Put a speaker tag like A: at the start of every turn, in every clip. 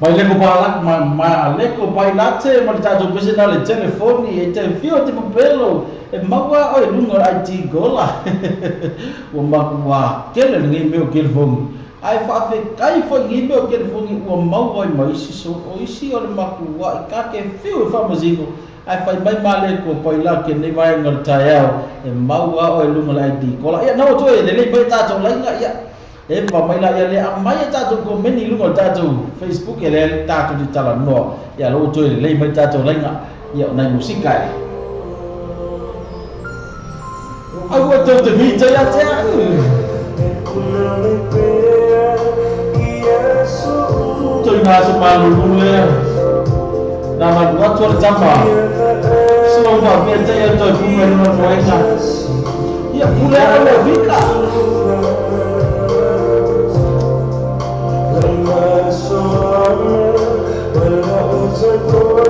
A: Mai leko pa ma leko pai late ma le tatou pese na le telefoni e te fio te papelo e maua o e lunga IT gola ua makua kele lenei mea o kelefogi ae faafetai foi lenei mea o kelefogi ua maua ai ma isi so o isi o le makuaʻi kake fiu e faamasino ae fai mai maleko pai lake nei vaega o le taeao e maua o e luga le ID kola ia nau atu e lelei mai tatou laiga ia e pa mai la ia le aumai e tatou komeni i luga o le tatou Facebook e lea tatou te talanoa ia lou toe lelei mai tatou laiga ia o nai musika e aua tou te mita ia te au toi ngā aso malulu lea nā malu atu o le tama sua faapea te ia toe pume luna moega ia pule au o vika.
B: Se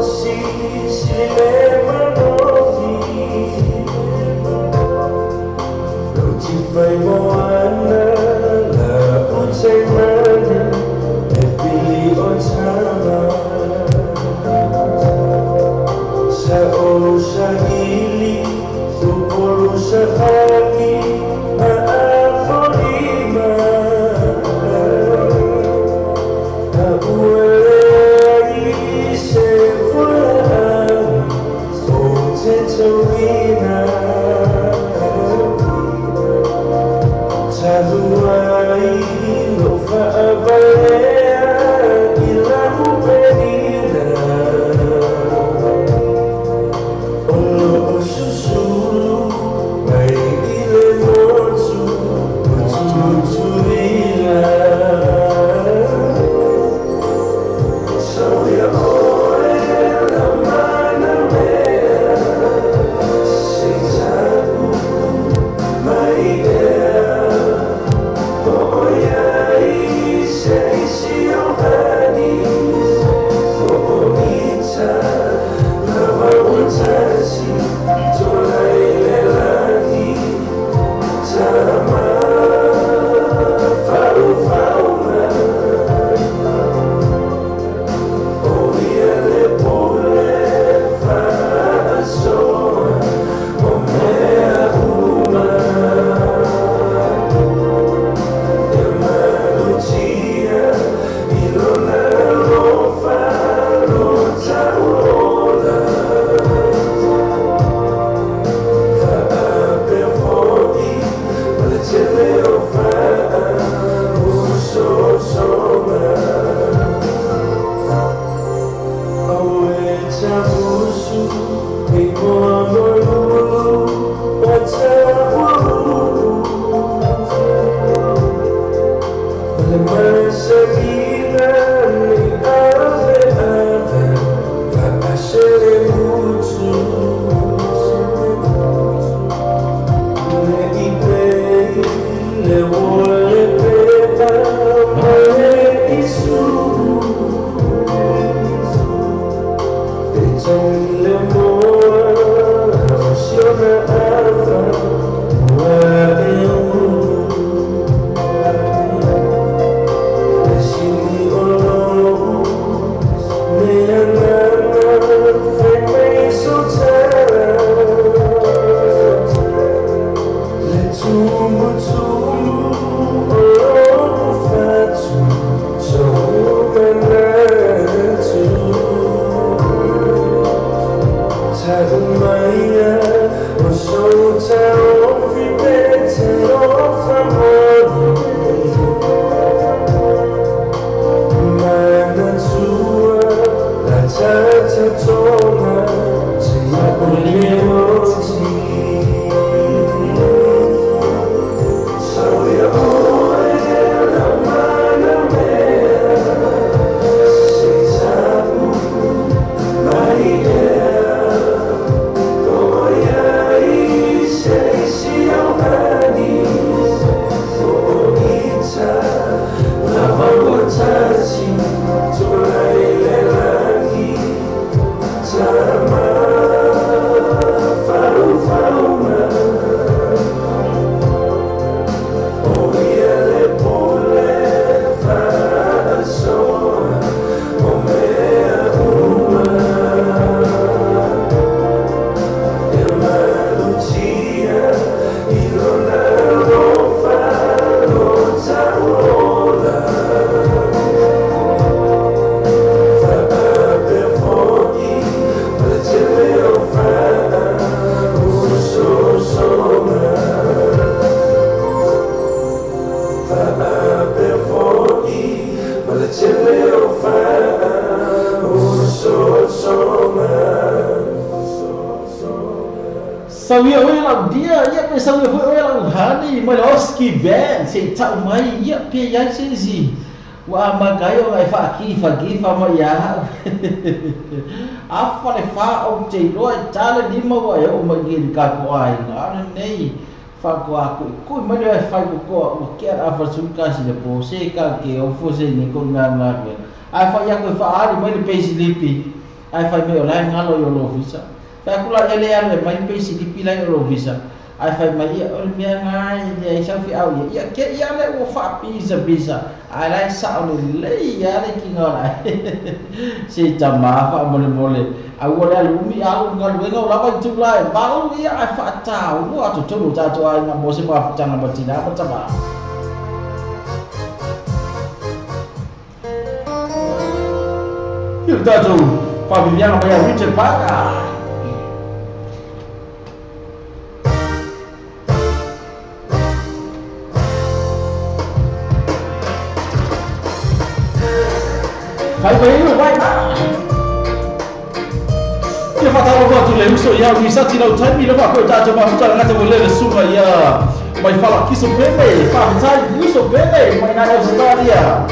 A: Sawia oi lau dia, ia pe sawia foi oi lau hani, mai oski ben, se tau mai, ia pe iai se zi. Wa magaio ngai fa ki fa ki fa mai ia. Afa le fa o te loa tale lima wa e o mai ni ka ko ai na nei fa ko aku ku mai le fa ko ko o ke a fa su ka si le po se ka ke o fo se ni ko nga nga. Ai fa ia ko fa ali mai le pe silipi. Ai fa me o la ngalo yo lo visa. Fa kula ele ale mai pe silipi la yo lo visa. Ai fai mai ia o mea ngai le ai sau fi au ia ke ia le o fa pisa pisa ai lai sa o le ia le ki ngora se tama fa mole mole au le lumi au ngalu nga la ba tu la ba u ia ai fa ta u a tu tu ta tu ai na mo se ma tanga ba tina ba tama Io ta tu fa viviamo ba Richard Parker. Vai vai vai Ke whakataro atu le uso ia ui sa tina utaimi le wako tātou mafuta ngata mo le sunga ia mai whala kiso pene whakatai uso pene mai nai Australia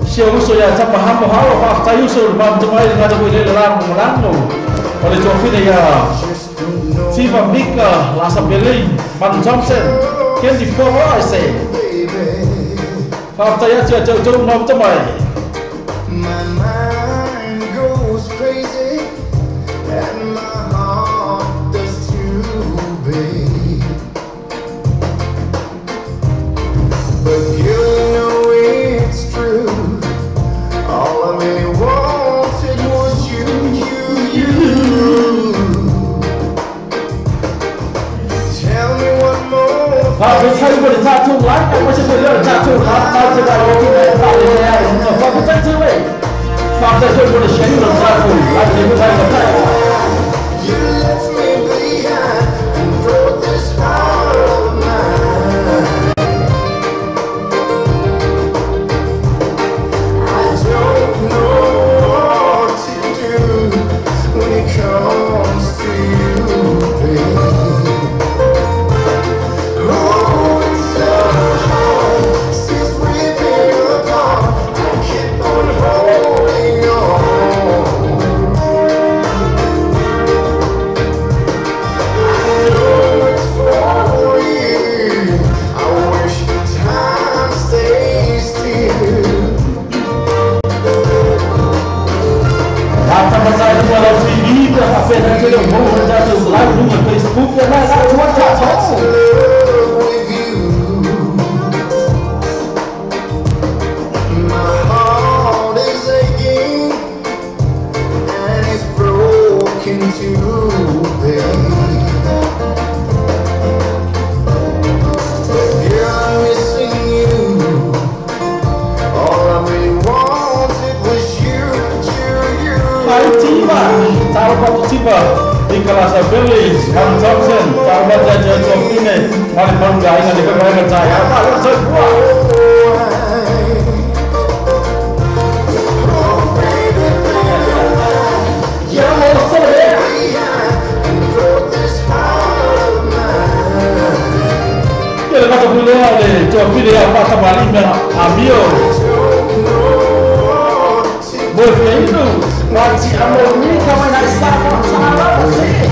A: Se uso ia tapa hamo hawa whakatai uso mafuta mai ngata mo le lango lango o le tuafine ia Tiva Mika Lasa Belin Manu Thompson Candy Poro I say Whakatai atu a tau tau mafuta mai.
B: My mind goes crazy and my heart does too, babe. But you know it's true. All I really wanted was you, you, you. Tell me one more.
A: Whakatai mo le tātou lai, ka mo se mo le tātou lai, tātou lai o ki nei tātou lai, whakatai te wei. Whakatai koe mo le shenu le tātou, lai te mo tai whatai.
B: You left me behind and broke this heart of mine. I don't know what to do when it comes to you, babe.
A: Ai, Tiva, Talo Tiva, Nicolas Billy, Ham Thompson, Talo Jaja Tofine, Mali Manga, Inga de Pega Tai, Talo Tiva. Amio. Boi Wati amoni kama na safa sala.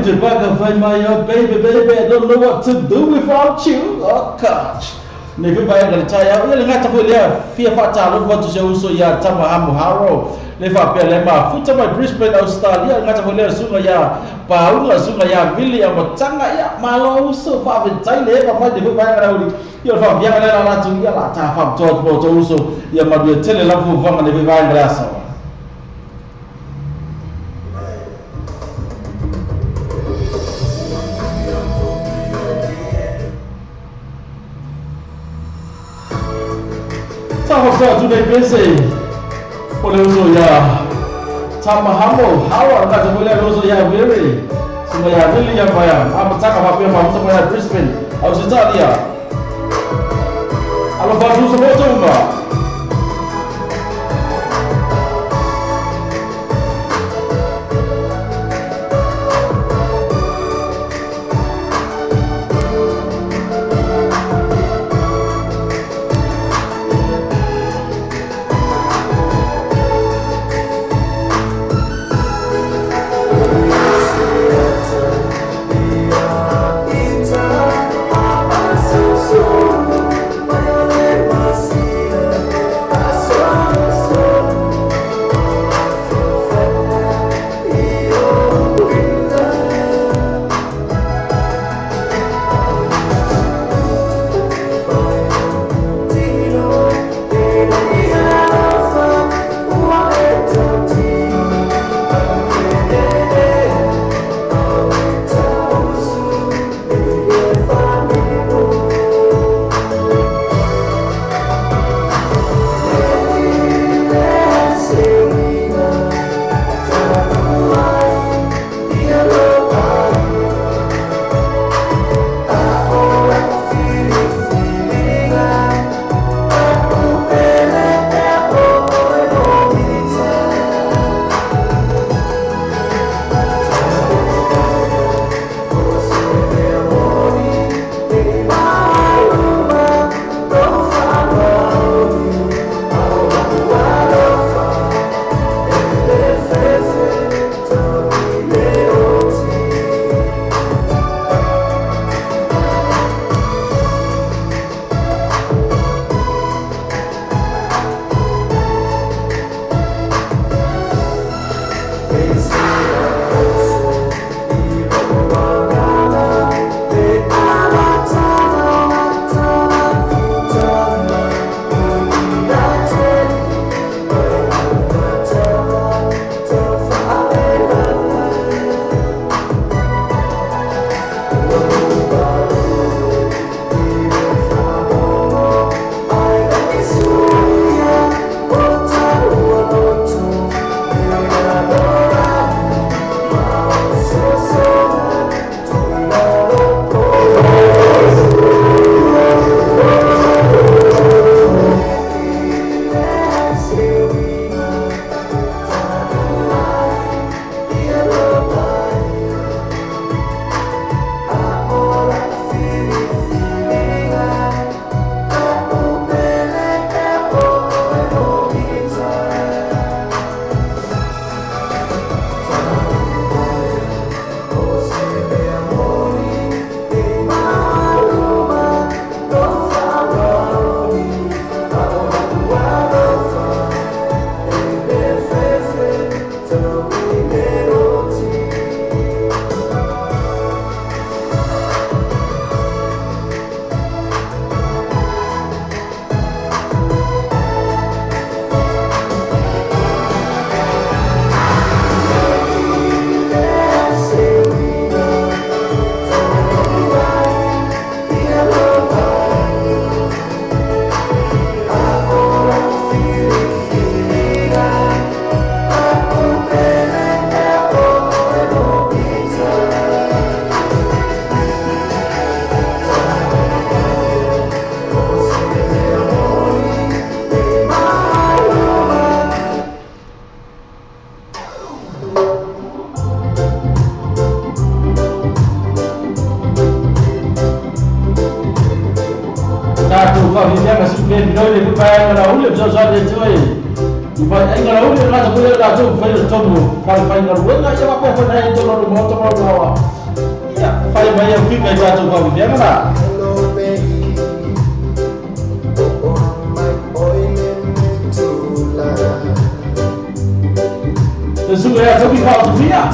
A: Richard Parker, find my baby, baby, I don't know what to do without you. Oh gosh. Ne fi ba ga taya o le ngata go le fia fa ta lo go tse uso ya tama ha moharo le fa pe le ma futa ma Brisbane Australia ngata go le sunga ya pa unga sunga ya Willy ya motanga ya malo uso fa be tai le fa de ba ga ri yo fa bia la la tu ya la ta fa to to uso ya ma de tele la fu fa ne fi ba ga sa. Tunai ole uso ya Tamahamo hawa kata boleh uso ya Willy semua ya Willy yang bayang apa cakap apa yang mau semua ya Brisbane Australia alo baru semua cuma
B: So
A: faafifia supe noi le vaega la ule fesoasoani atu ai i vaeaiga la uli o tagata foi lea latou faia totonu falefaigaluega ia faapea foi na e tonu o le maota ma lauaoa ia fai mai aufiga i tatou faafifiaga la. Le suga ia tauki faaosofia.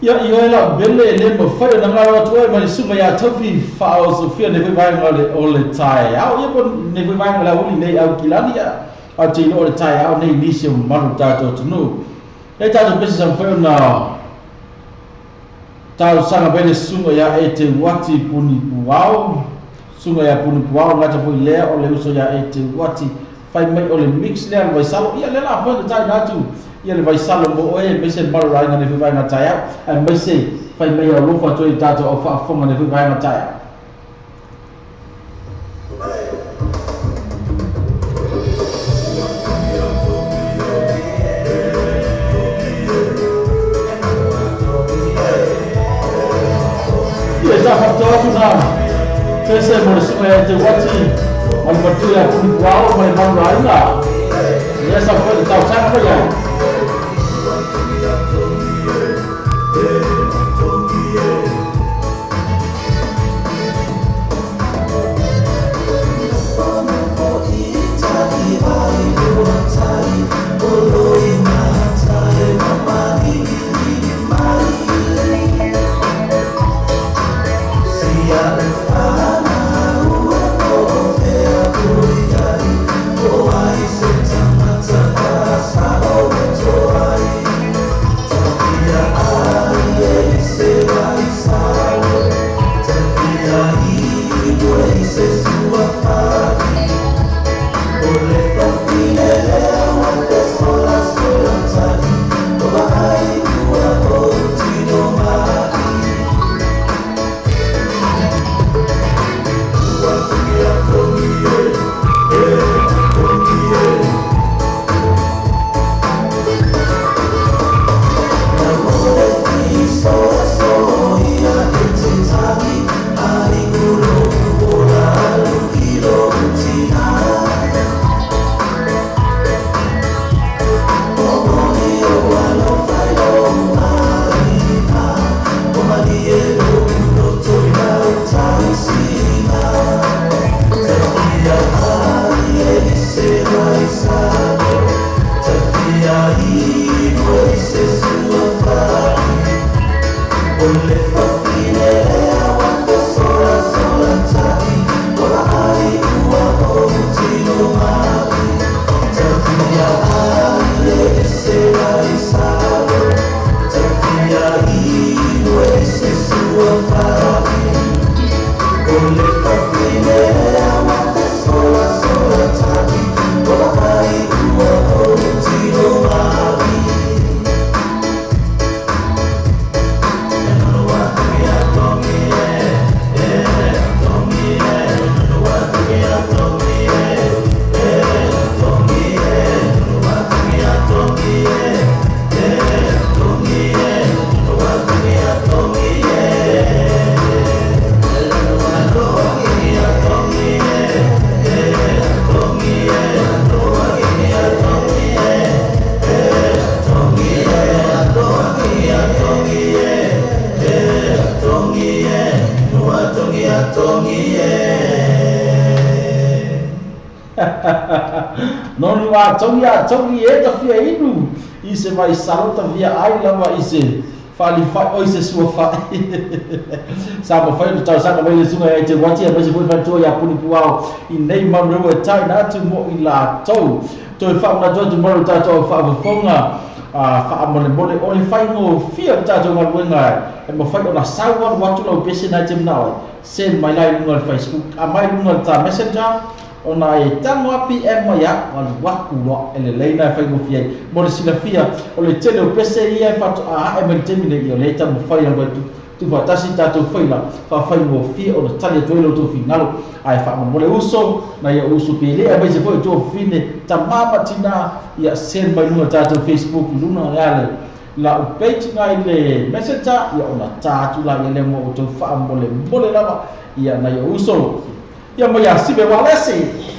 A: Ia ia la bele le mafai ona galo atu ai ma le suga ia taufi faaosofia nei foi vaega o le taeao ia po nei foi vaega o le auli nei aukilani ia ae te iloa o le taeao nei nisi o mamalu o tatou atunuu. E tatou pese sa mafai ona Tau sanga bele sunga ya e te wati puni puau sunga ya puni puau ngata foi lea o le uso ya e te wati fai mai o le mix lea le vaisalo ia le la foi le tai natu ia le vaisalo mo oe mese maru ai ngane foi ngata ya ai mese fai mai o lofa toi tato o faafofoga ne foi ngata ya. Pese mo le sunga ya te wati ma le matu ya puni puao ma le maru aiga ia sa foi le tausaga foi ai. Nonu a tongi e ta fia inu i se vai salota via ai lava i se fali fai oi se sua fai sa mo fai no tausaga mai le sunga e te wati e mese foi fatua ia puni puao i nei maru e tai natu mo i latou toe faamanatu atu maru tatou faafofoga faamolemole o le faigofia o tatou galuega e mafai ona sau alu atu lau pese nai te manao ai send mai lai luga o le Facebook a mai luga o le ta Messenger ona e tango a PM mai a alu aku loa e lelei na e faigofia ai mo le silafia o le tele o pese ia e faatoa ae mai le taimi nei o lea taumafai lava tuufaatasi tatou faila faafaigofia ona tali atu ai lo outou finagalo ae faamolemole uso na ia uso pele aemaise foi o tou fine tamā ma tinā ia send mai luga tatou Facebook i luna lea le lau page ngai le Messenger ia ona tā atu la ia lea mo outou faamolemole lava ia na ia uso ia mai ia sipe walesi.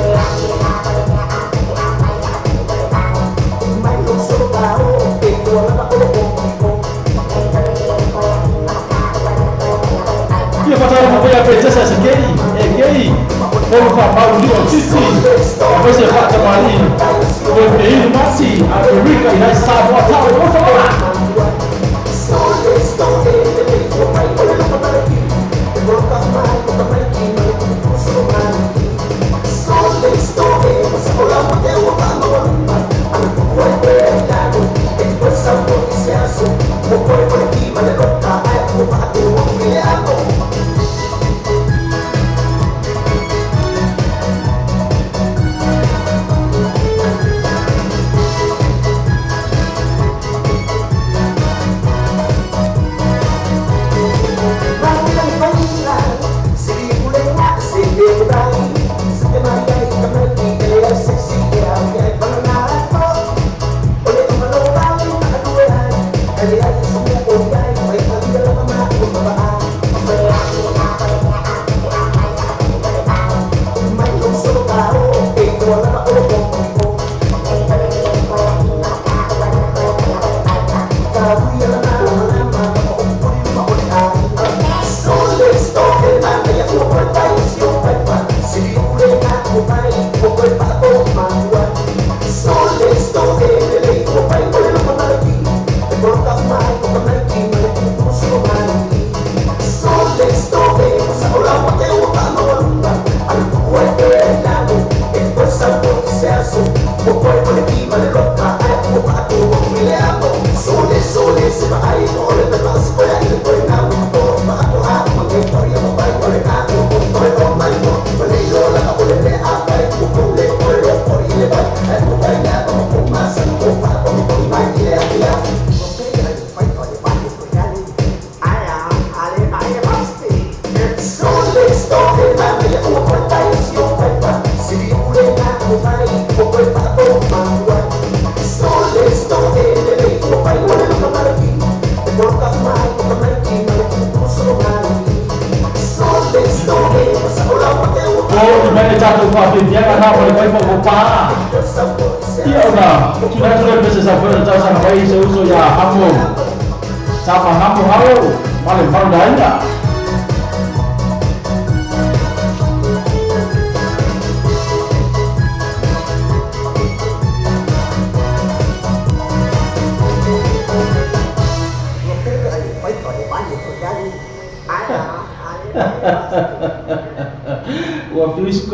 C: Thank you.
A: Ia fatala mo ia pe tesa se kei e kei polo fa mau li o titi a se fa tamali o pe i masi Amerika i sa mo ta o fa.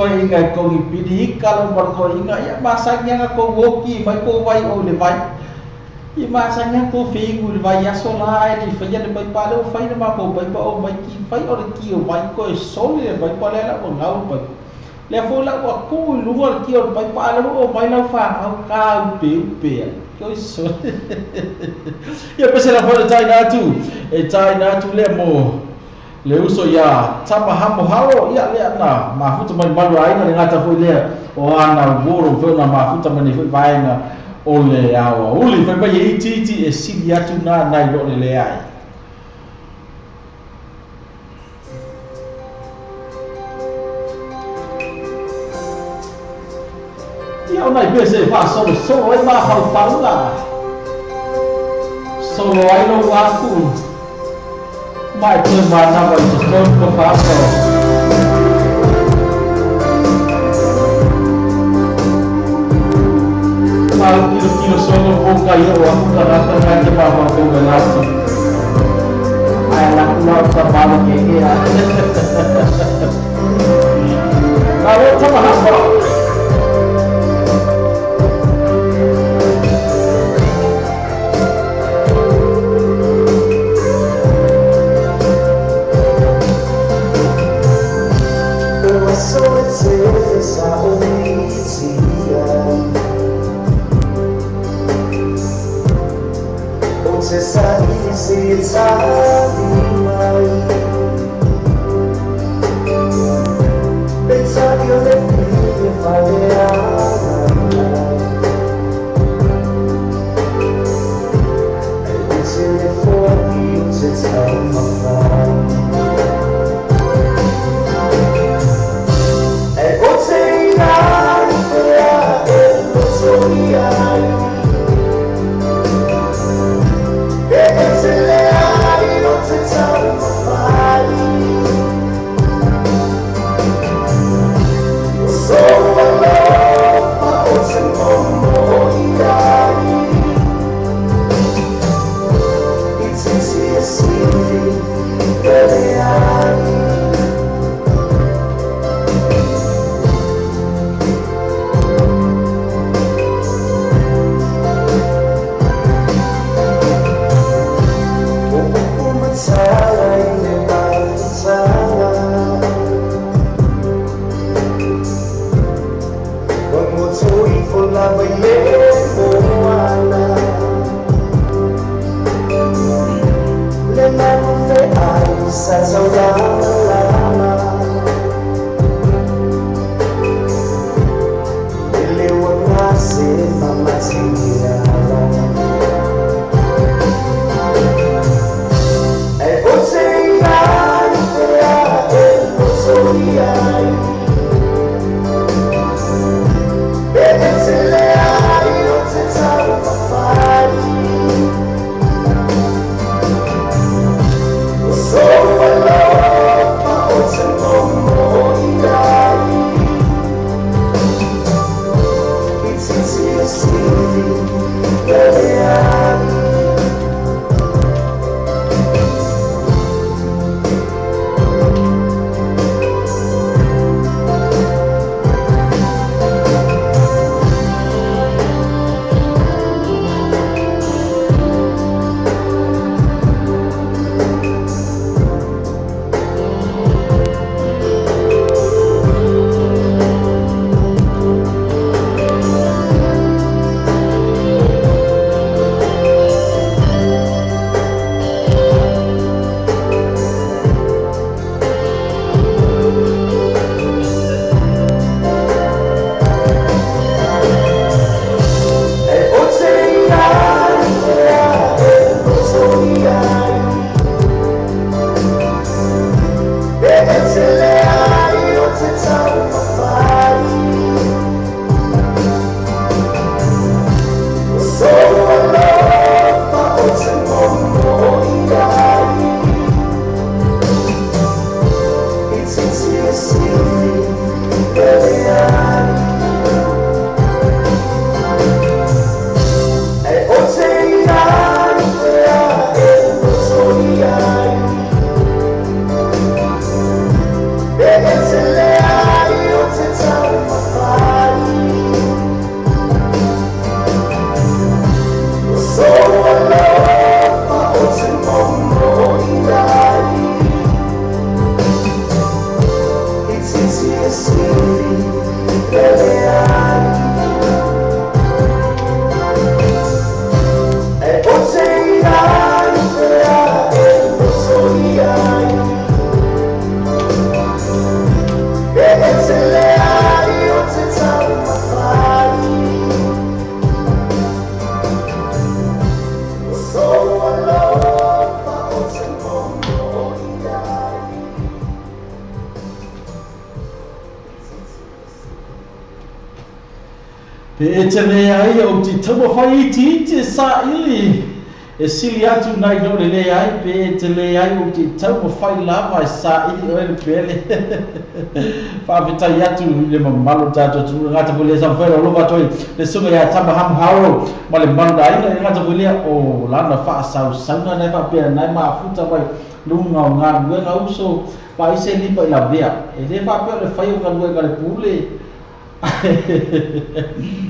A: Inga ko ipidi kalau barko inga ya masanya ko woki mai ko vai o le vai i masanya ko figu le vai aso la e fa ya le vai pa le fai le ma ko vai pa o mai ki fai o le ki o vai ko so le vai pa le la ko ngau pa le fo la ko ku lu o ki o vai pa le o mai la fa au ka pe pe ko so ya pese la fo tai na tu e tai na tu le mo le uso ia tama hamo hao ia le na mafuta mai malu aina le ngata foi le o ana woro foi na mafuta mai foi vaenga o le awa uli foi mai iti iti e sili atu na nai lo le le ai. Ia ona i pese fa solo solo ai ma hau paunga solo ai lo waku mai te mana vai te todo faço. Mal kilo kilo solo pouca eu a puta rata vai te barra com gelato. Ai la la trabalho que é. Alô, toma rapo.
B: It's
A: Pe e te lea ai o te taumawhai iti iti sa ili. E sili atu nai no le lea ai pe e te lea ai o te taumawhai lava e sa ili o ele pele. Whaafetai atu le mamalo tātou tu ngata po le samwhera o lova toi le sunga ia tama hamu haoro ma le malu la ina ngata po lea o lana whaasau sauna nai whapea nai maafuta mai lunga o ngā luenga uso pa ise lipa i la vea. E le whapea le whai o ngā luenga le pule.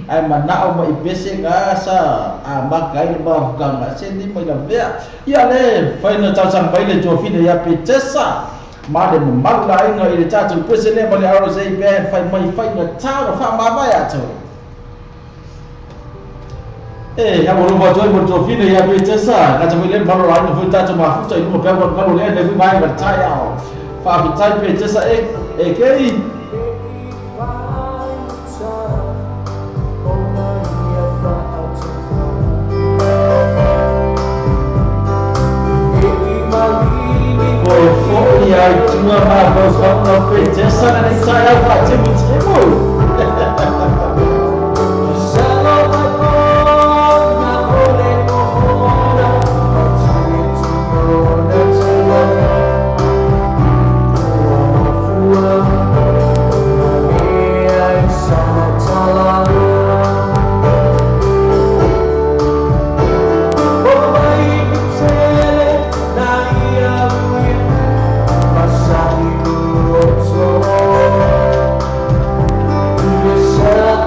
A: Ai manao mai pese ga sa a makai le mafukanga se ni mai la vea ia le faina tau mai le tofine ia petesa ma le mamalu la inga i le tatou pese le ma le RSA band fai mai faina tau fa mavae atu e ha mo lo toi mo tofine ia petesa ka tau le mamalu la inga foi tatou mafuta i mo pe mo le le mai ma tai ao fa fitai petesa e e kei. Ia i tua mā petesa na nei tai au wha temu temu.
C: So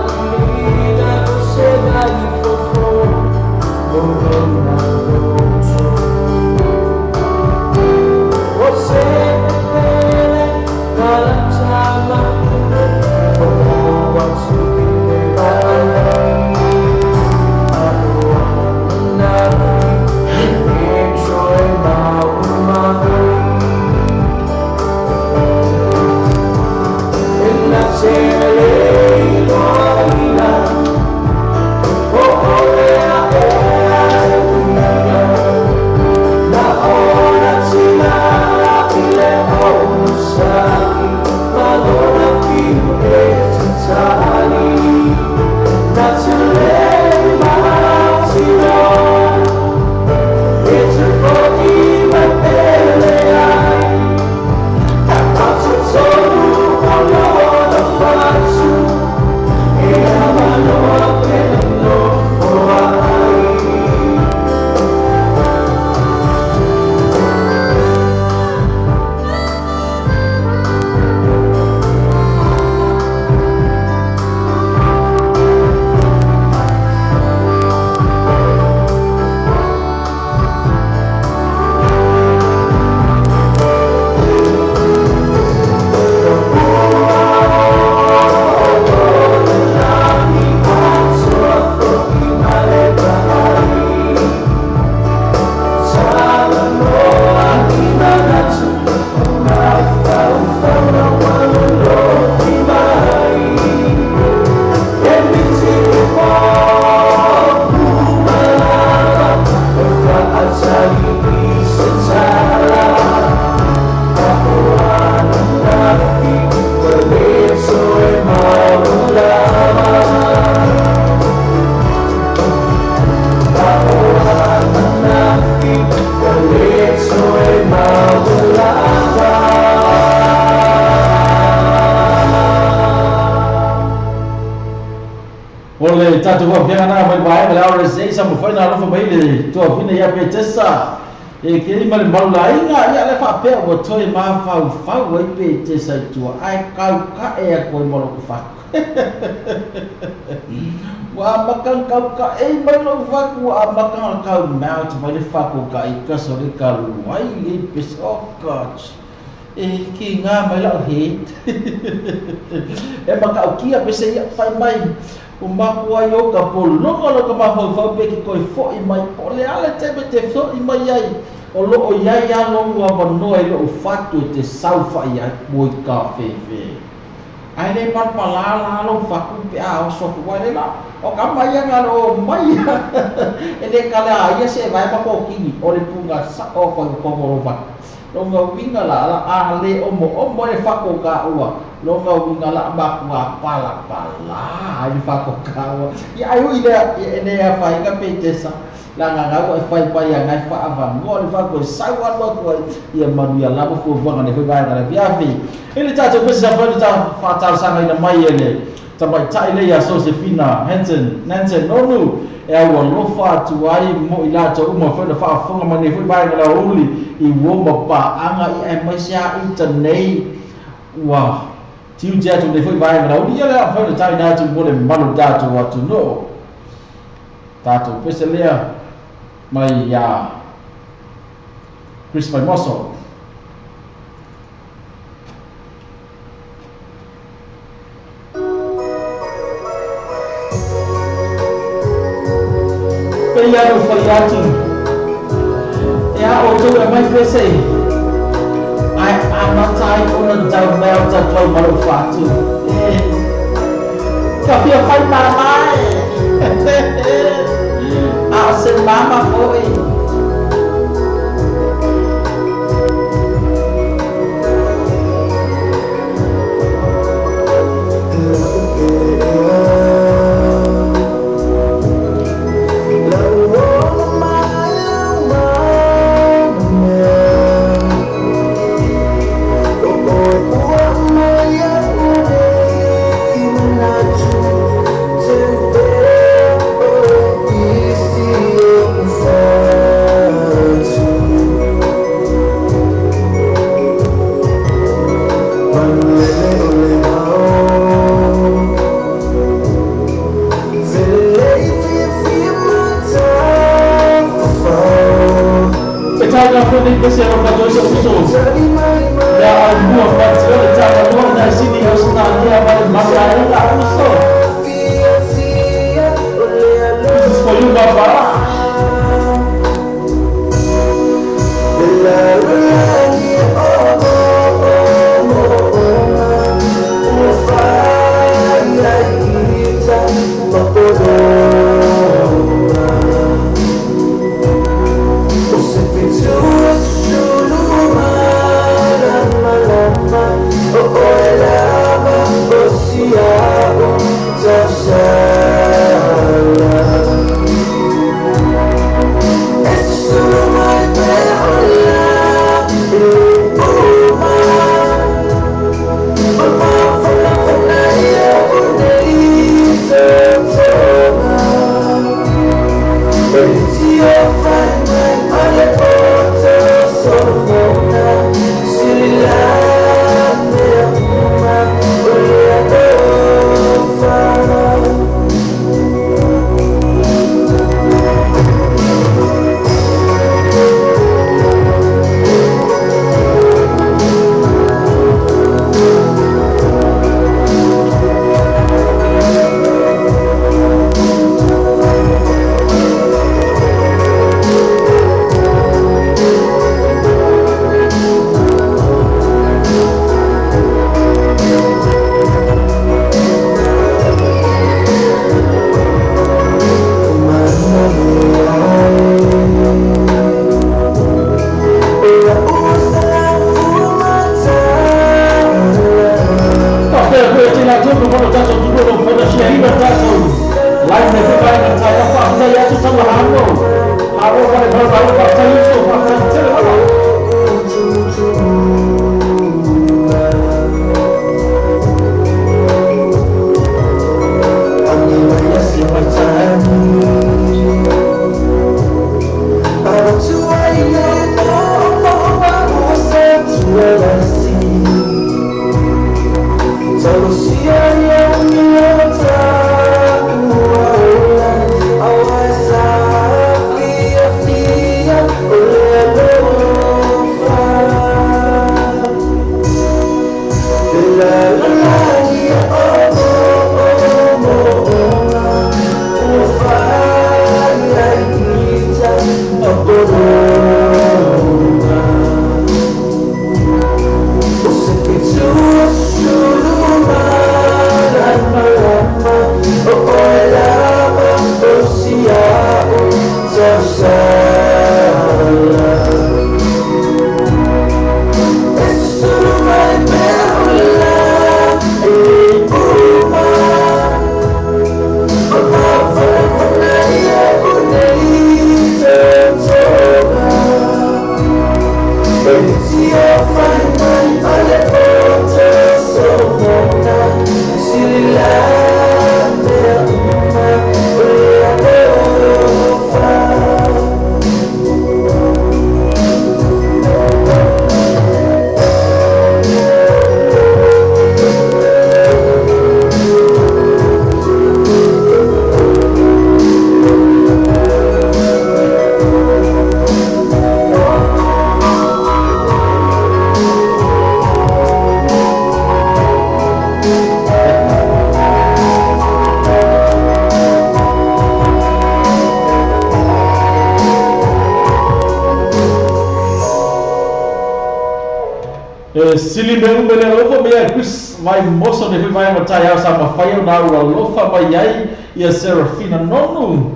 A: Tatou faafeaga na mai vaega le RSA sa mafai na alofa mai le tuavina ia Petesa e kei ma le malulaiga ia le faapea ua toe mafaufau ai Petesa i tua ae kaukaʻe atu ai ma lo'u fatu. Ua amakaga kaukaʻei mai lo'u fatu ua amakaga kaumea mai le fatu kaʻi o le kaluai lei pese. Oh God, e ki ngā mai lau he e makaukia pese ia fai mai o maku ai o ka pologa lo ka mafaufau pe ki koe fo'i mai po le ale teme te fo'i mai ai o loo iai a logu avanoa i lo'u fatu e te saufa'i ai mo i ka fefe ai le palapalā lou fatu pe a oso atu ai le la o ka mai aga lo mai e le kale a ia se vai ma kokini o le punga sa o ko ko lo fatu longa winga la la a le omo omo le fako ka ua longa winga la makua pala pala ai le fako ka ua ia ai ui le e ne a fai ka petesa la nga nga e fai pai a ngai fa ava ngo le fako sau a lo ko ia manu ia la fo vanga ne fai vai na via fi ele ta to pesa fa ta fa ta sanga ina mai ele tamai tai le ia Sosefina Hansen Nansen Nonu e au alofa atu ai mo i latou uma foi na faafofoga mai nei foi vaega la uli i ua ma paaga ia e mai se a ita nei ua tiute atu nei foi vaega la uli ia le a foi na taina atu mo le malu tatou atunuu tatou pese lea mai ia Chris Faimoso. Peia no fai atu e a o tau e mai pese ai amata ai ona tau mea o tau malo fatu e ka fia fai mama e a o se mama foi. This is for you, Baba. Sili me umele alofa mai ai Chris vai moso ne vai ma tai au sa mafai o na ua alofa mai ai ia Serafina Nonu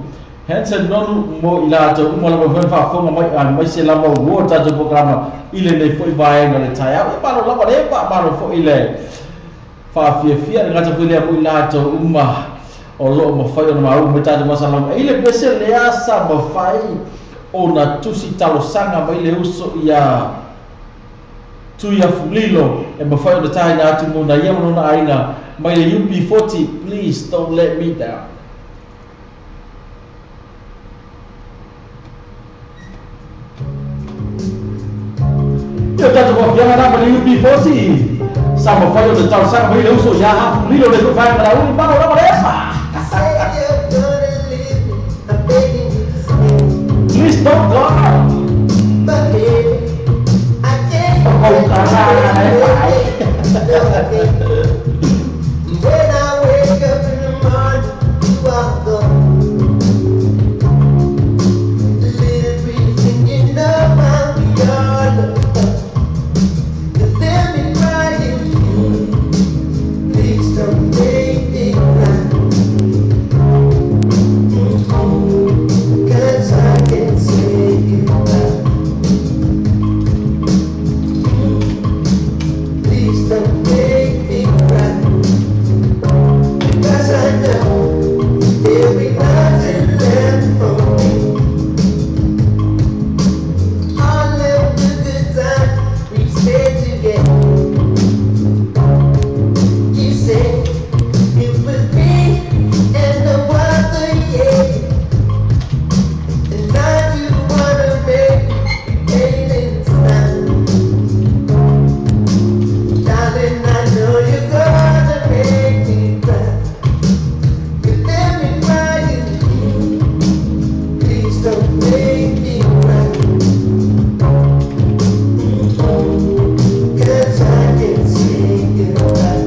A: Hansen Nonu mo i latou uma lava foi faafofoga mai mai se lava ua tatou programa i lenei fo'i vaega le taeao ia malo lava le faamalo fo'i le faafiafia le gata foi lea mo i latou uma o loo mafai ona maua mai tatou masalauga i le pese lea sa mafai ona tusi talosaga mai le uso ia Tuia Fulilo e mafai ona taina atu mo na ia ma lona aiga mai le UB40 please don't let me down. Ia tatou faafiaga na ma le UB40 sa mafai ona talosaga mai le uso ia Hafulilo le fo'i vaega lauli malo lava le efa. Please don't go.
B: When I wake up in the morning, you are gone. Little reason you know I'm beyond. You let me crying. Please don't make me cry. 'Cause I can't say goodbye. Please don't make me cry. 'Cause I know there'll be nothing left for me. All of the good times we spent together. You said it was me and no other, yeah. And now you wanna make me pain inside. Darling, I know you're gonna make me cry. You let me crying. Please don't make me cry. 'Cause I can't say goodbye.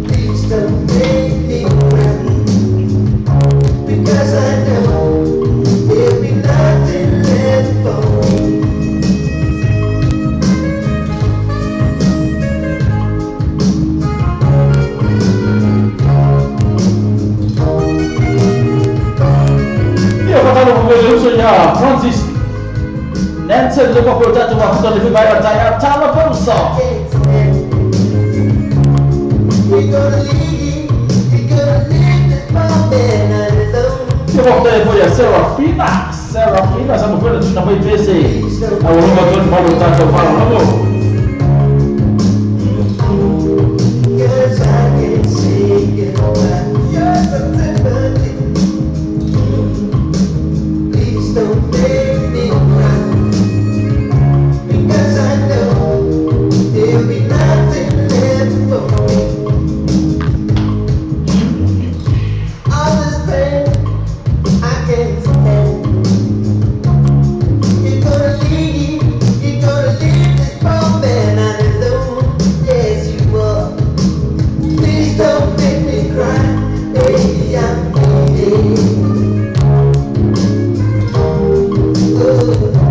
B: Please don't make me cry. Because I know there'll be nothing left for me.
A: Ia faatalofa foi le uso ia Francis Nansen le faapea o tatou mafuta le fo'i vaega taeao talafoso.
B: Can't stand. You're gonna leave, you're gonna leave this poor man alone.
A: Ia faafetai foi ia Serafina Serafina sa mafai ona tuuina mai pese aualuma tonu malo tatou faalogologo.
B: 'Cause I can't say goodbye. You're so sympathy. Please don't make me cry. Because I know there'll be nothing left for me. All this pain I can't stand. You're gonna leave this poor man alone. Yes, you are. Please don't make me cry, baby, I'm bleeding. Oh, oh, oh.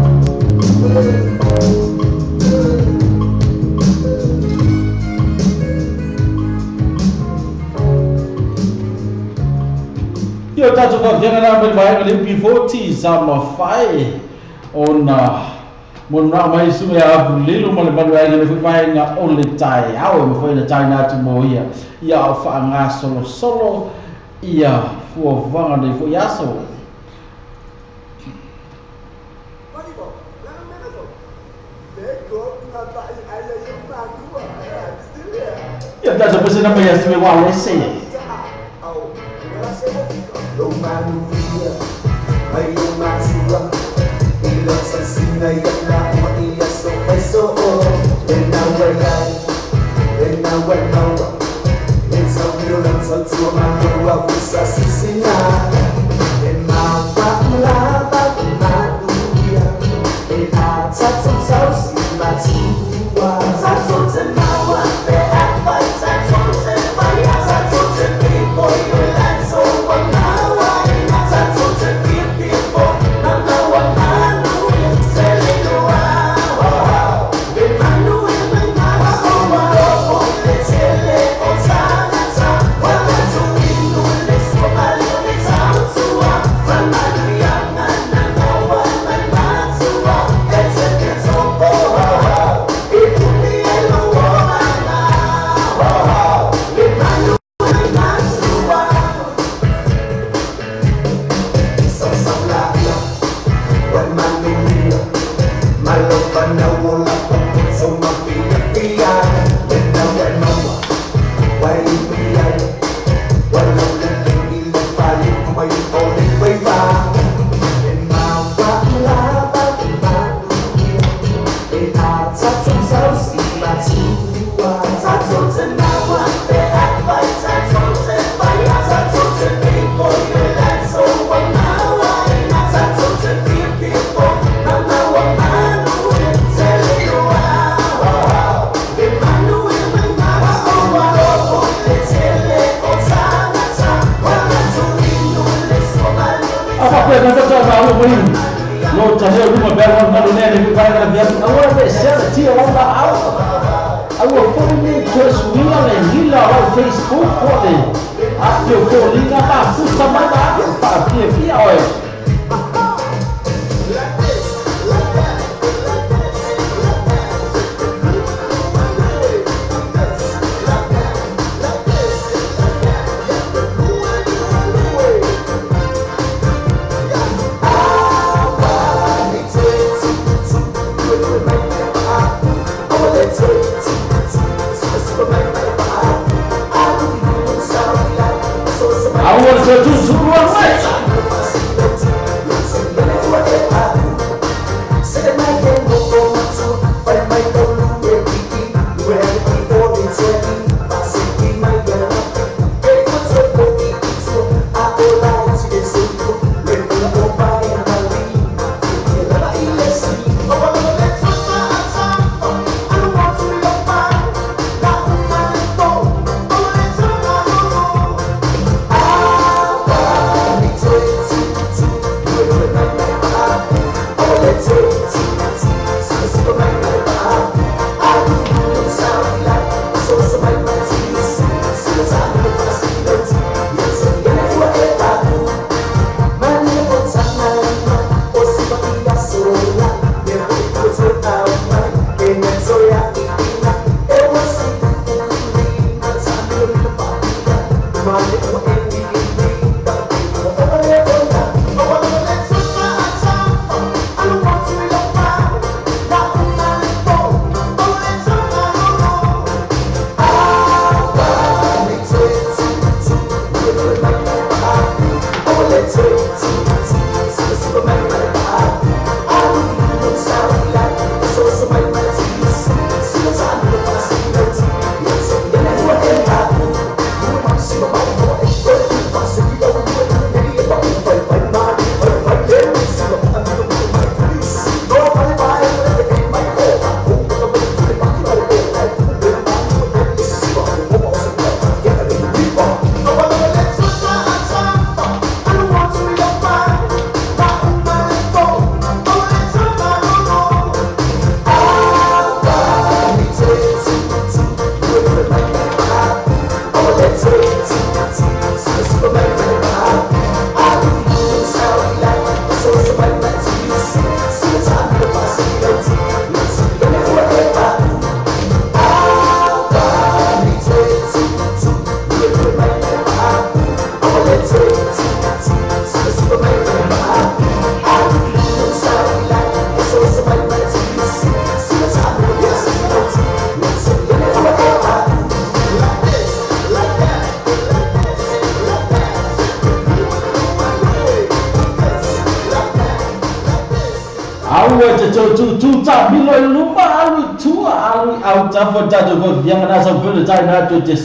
A: Ia tatou faafiaga na ma le vaega le UB40 sa mafai ona mononaa mai suʻe Afulilo ma le malu aiga le fo'i vaega o le taeao e mafai ona taina atu mo ia ia ao faagasolosolo ia fuafuaga nei fo'i aso. Ia tatou pesena mai ia sue Walese.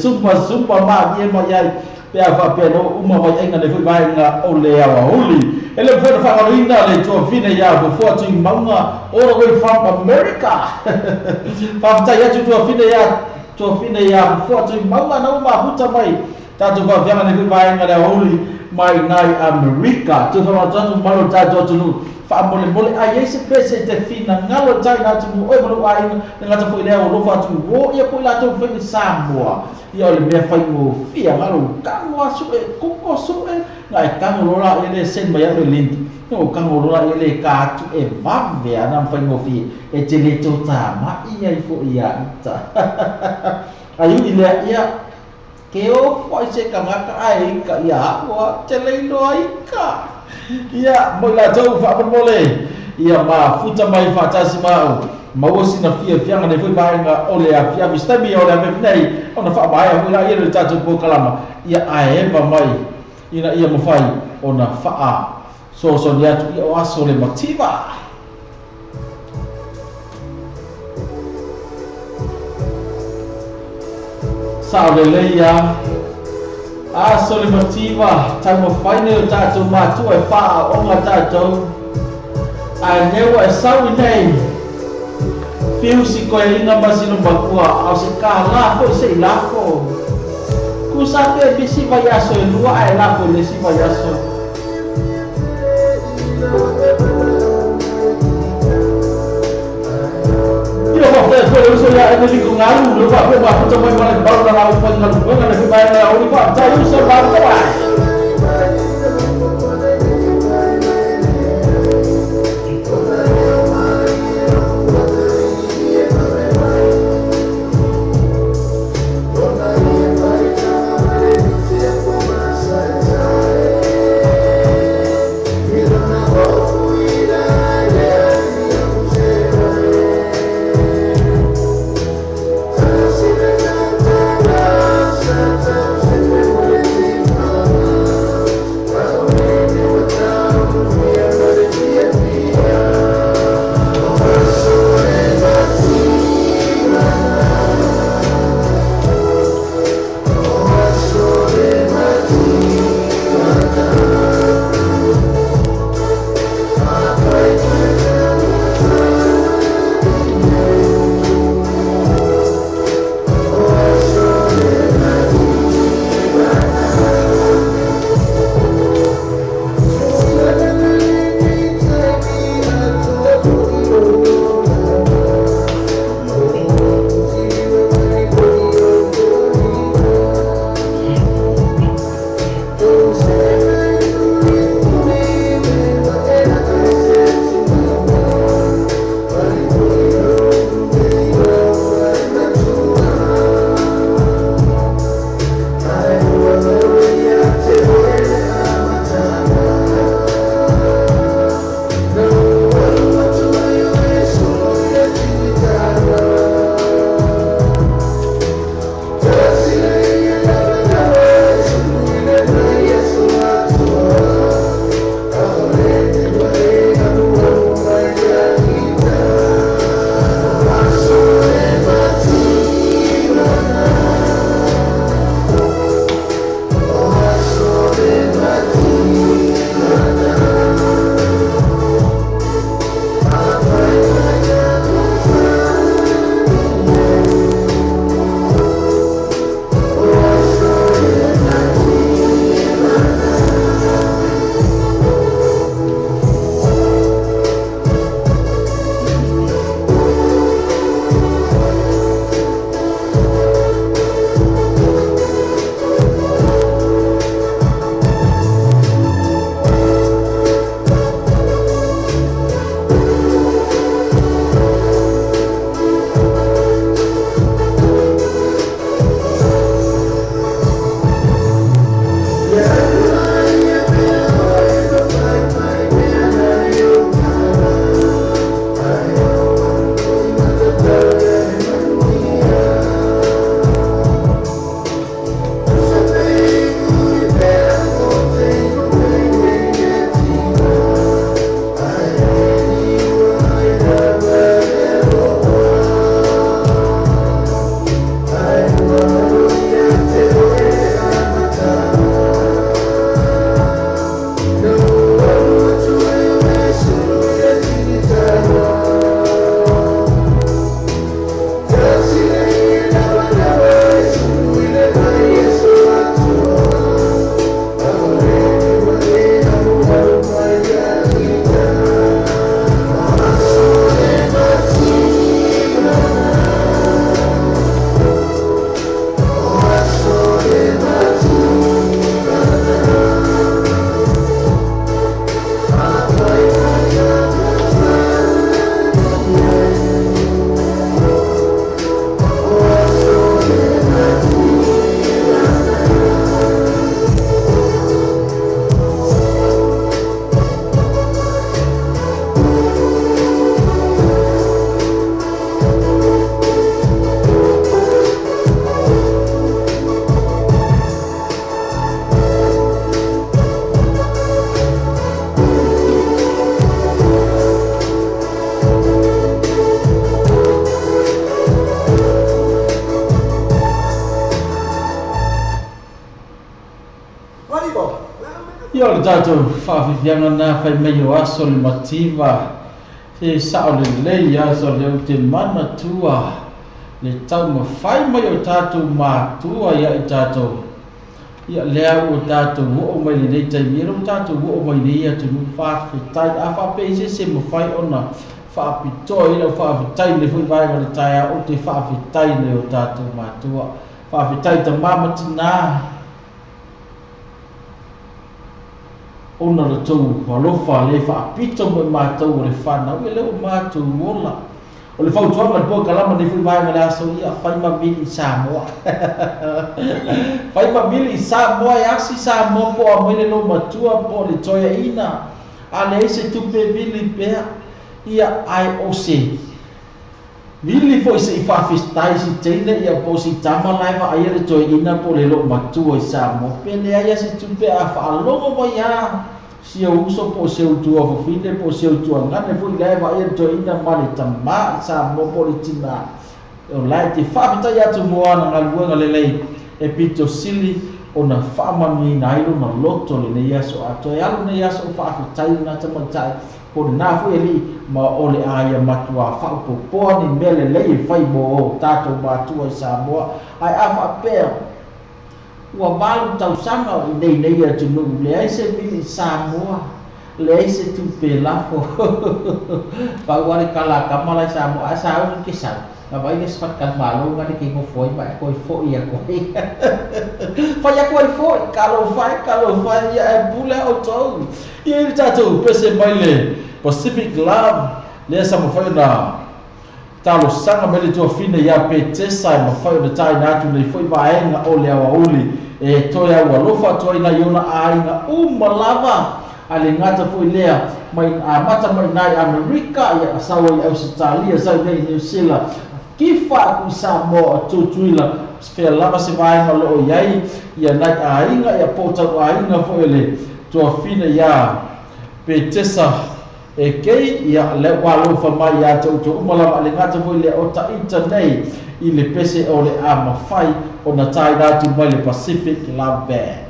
A: Sumpa sumpa ma ye ma yai pe a fa pe no uma mai ainga le fui vai nga o le awa huli ele foi fa ina le to fine ya bo fo tu maunga all the way from America fa ta ya tu to fine ya fo tu maunga na uma huta mai ta tu fa via le fui vai nga le huli mai nai America tu fa tu malo ta tu nu fa mole mole ai ese pese te fina ngalo tai na tu o mo ai nga ta foi le o lo fa tu o ia foi la tu foi Samoa ia o le mea fai o fia ngalo kango asu e koko su e ngai kango lola ele sen mai le link no kango lola ele ka tu e vave ana fai o fia e te le to ta ma ia i fo ia ta ai ile ia ke o foi se kanga ka ai ka ia o te le lo ai ka ia mo la tau fa mole ia ma futa mai fa tasi mau Maua sina fiafiaga nei foʻi vaega o le afiafi se taimi o le afiafi nei ona faamaea foʻi laia le tatou polokalama ia ae eva mai ina ia mafai ona faa soasoni atu ia o aso le mativa. Sao lelei ia aso le mativa taumafai nei o tatou matua e faaooga tatou ae lea ua e sau i nei fiu si koeina ma sino makua ao se kālā foʻi seʻi lafo kusa pe misi vaiaso e lua ae lafo i le isi vaiaso. Ia faafetai atu ai le uso ia Emily Kogalu le faapea mafuta mai ma le balu na lau faigaluega le fivaega uli faafetai uso mafuta ai. le tatou faafiafiaga na fai mai o aso le mativa se sao lelei aso le ou te manatua le taumafai mai o tatou matua ia i tatou ia lea ua tatou oo mai lenei taimi e lou tatou oo mai nei atunuu faafetai a faapea i se mafai ona faapitoa i lau faafetai le foi vaega o le taeao ou te faafetai le o tatou matua faafetai tamā ma tinā ona le tou alofa le faapito mo matou o le fanau e le o matou ola. O le fautuaga le polokalama nei foi vaega le aso ia fai ma vili i Samoa. Fai ma vili i Samoa e asi Samoa po a mai le lou matua po le toeaina a leai se tupe vili pea ia ai o se vili foi se i faafestai si teine ia po si tama la e vaaia le toeaina po le lou matua i Samoa pe leai a se tupe a faalogo mai a si au uso po se utua fafine po se utua gane foi la e vaaia le toeaina ma le tamā i Samoa po le tinā o la e te faafetai atu mo ana galuega lelei e pito sili ona faamanuiina ai lona loto lenei aso atoa e alu nei aso o faafetai lena tamaitai po lena foi alii ma o le aia matua faaopopoa ni mea lelei e fai mo o tatou matua i Samoa ae a faapea ua 8 tausaga o i nei nei atunuu leai se vili i Samoa leai se tupe lafo pau a le kalakama la i Samoa a sauni ke sau na vai le sfat kan malo nga le ke ngofoi ma e koe foi a koe fai a koe foi kalo fai ia e pule o tou ia i tatou pese mai le Pacific Love lea sa mafai ona talosaga mai le tuafine ia Petesa e mafai ona taina atu nei foi vaega o le aoauli e toe au alofa atu ai nai ona aiga uma lava a le gata foi lea mai amata mai nai Amerika ia sau ai Ausetalia sau nei New Zealand kifa aku i Samoa o Tutuila fea lava se vaega o loo iai ia nai aiga ia po tau aiga foi le tuafine ia Petesa e kei ia le ua alofa mai ia te outou uma lava le gata foi lea o taita nei i le pese o le a mafai ona taina atu mai le Pacific Love Band.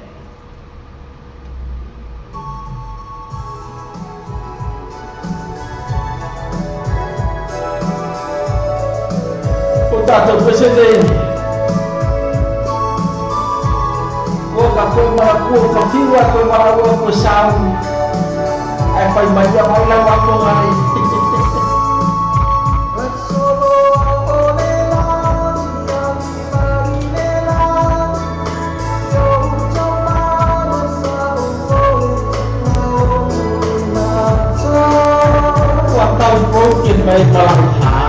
A: O tatou pese nei kua ka koe marakua ka fiua koe maraua koe sauni ai fai mai ia mai lau atoga nei. Ua tau broken mai malauha.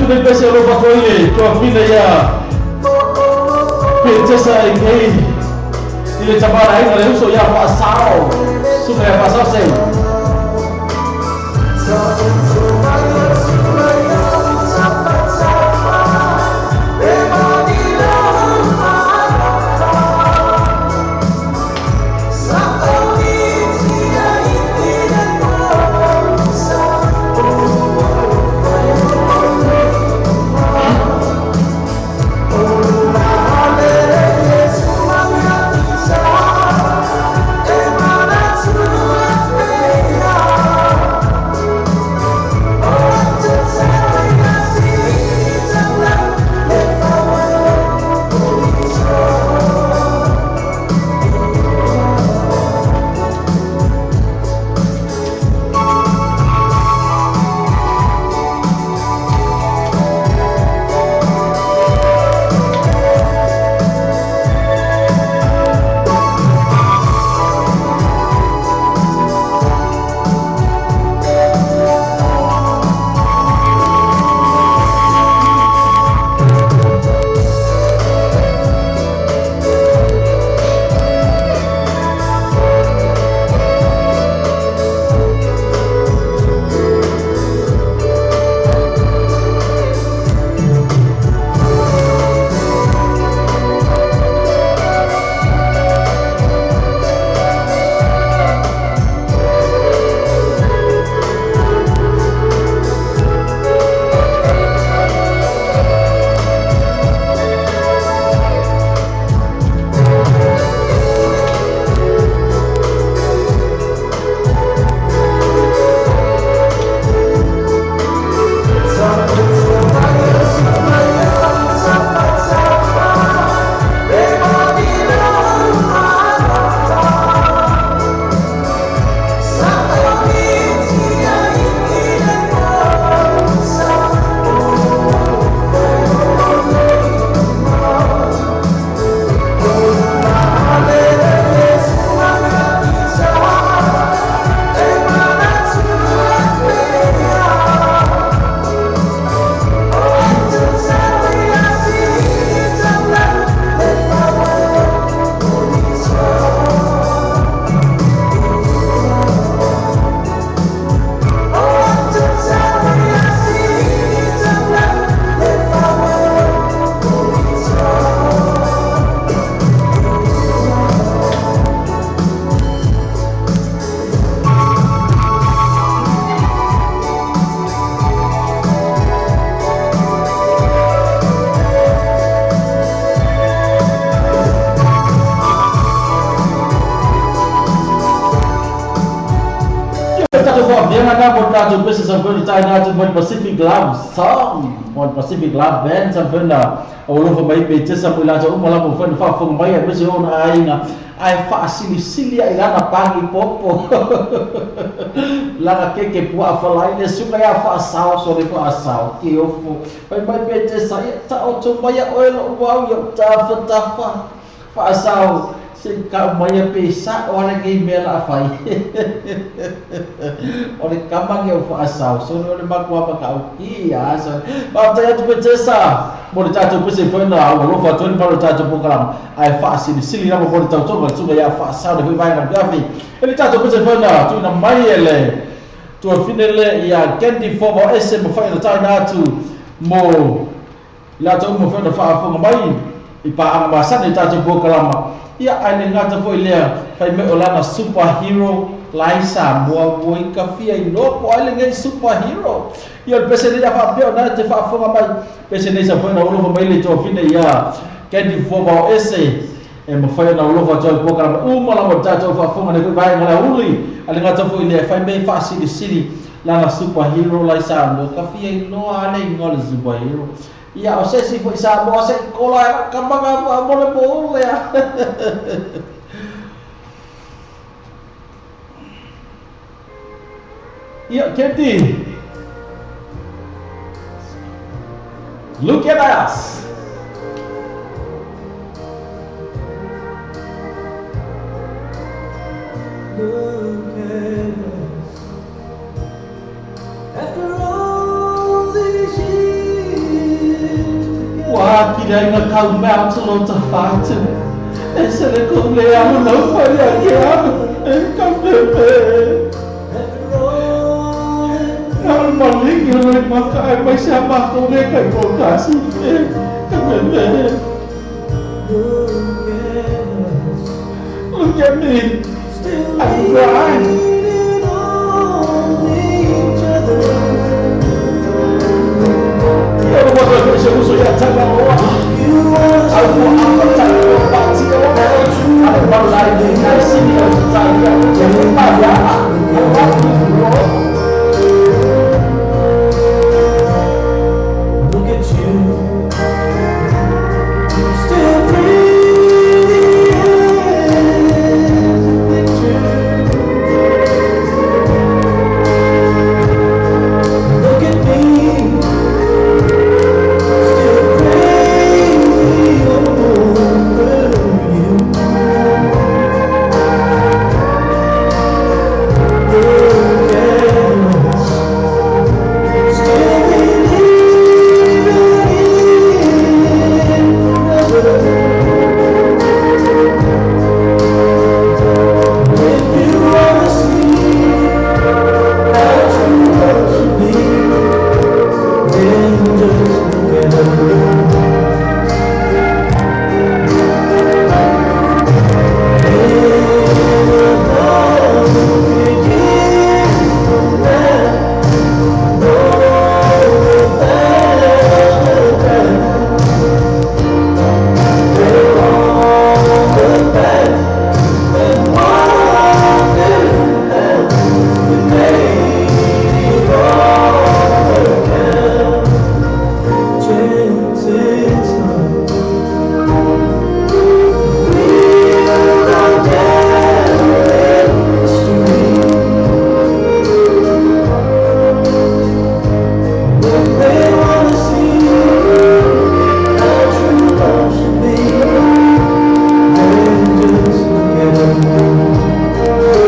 A: tu nei pese o lofa toile tua fina ia Petesa e kei i le tamara aina le uso ia faasao suka ia faasao sei. Pacific Love Song, One Pacific Love Band, something o lofa mai pe tesa mo la o mola mo fa fa fo mai e se ona ainga ai fa sili sili ai lana pangi popo lana keke pua fa lai le suka ya fa sao so le fa sao ki ofo mai mai pe tesa ta o to mai o lo wau yo ta fa ta fa fa sao se ka mai pe sa o le ke mela fai o le kama ke o fa sao so le makwa pa ka o ki ya so ba ta tu pe tesa mo le tatou pese foi na o lofa toni pa le tatou program ai fa sili sili na mo le tatou ba tsuga ya fa sao de vai na gafi ele tatou pese foi na tu na mai ele tu finele ya kendi fo mo ese mo fa na tai na tu mo la tu mo fa na fa fo mai i pa ang ma sa le tatou program ia ai le ngata foi lea fai me o lana superhero lai Samoa mo i ka fia i lopo ai le ngai superhero ia le pese nei fa peo na te fa fonga mai pese nei sa foi na ulo mai le tofine ia kendi fo mo ese e mo fai na ulo fa to program uma la mo tatou fa fonga nei vai ngala uli ale ngata foi le fai me fa sili sili lana superhero lai Samoa ka fia i loa ale ngol superhero ia o se si foi Samoa se kola ka manga mo le mo le ia Kendi, look at us.
B: Look at us. After all these years,
A: Akira ina kau mea o lo ta fatu. E se le kou le alo lau whai a ke alo. E ka pepe. Nā malingi o le maka ai mai se a mākou le kai kō kasi. E ka pepe. Look at me. I'm crying. Ia ua koe se uso ia tanga oa. Au ua apata o pati o. Au ua lai le ngai sini o te tai ia. Te pa ia a. Au ua o.
B: Look at you. Still breathing as a picture. Look at me. Still crazy over you. Look at us. Still believing in forever. If you wanna see how true love should be, then just look at us. In 1,000 years from now, no without a doubt, they're on the path and wonder how we made it all work out. Chances are we'll go down in history. When they wanna see how true love should be, then just look at us. Chances are we'll go down in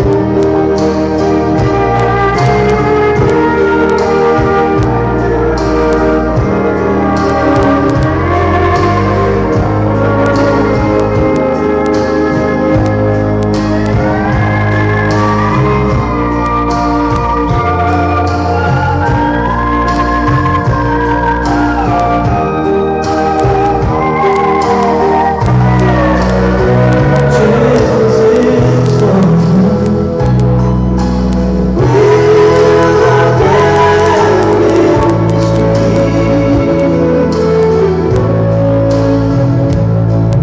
B: history.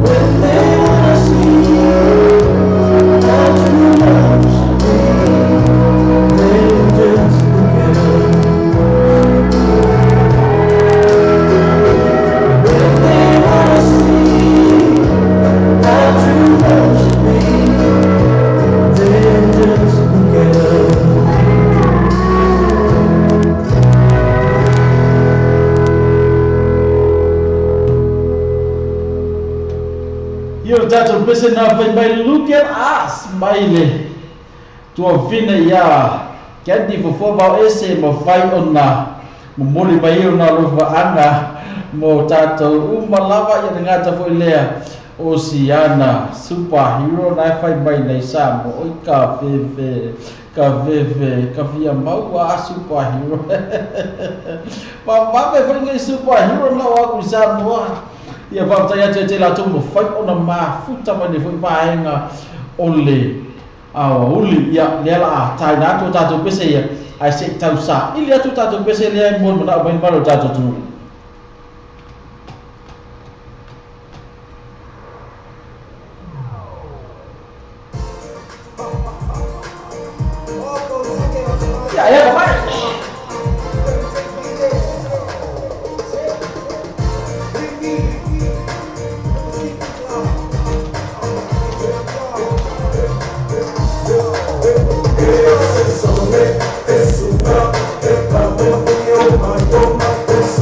B: When they wanna see how true love should be, then just look at us. When they wanna see how true love should be, then just look at us.
A: Ia o tātou pese nā whai mai look at us mai le tua whina ia Candy fofo vau ese ma whai ona momoli mai o nā lofa anga mo tātou uma lava ia na ngāta foi lea o Siana superhero nā whai mai nei sa mo oi ka fefe ka fefe ka fia maua a superhero ma wawe whai ngai superhero na o aku i Samoa. Ia whaatai atu e te lātou mo whai ona mafuta mai nei foi vaenga o le uli ia lea la a tai nā tō tātou pese ia ai se tau sa ili atu tātou pese lea i mo mana o mai malo tātou tū. Ia ia ka mai.
B: It's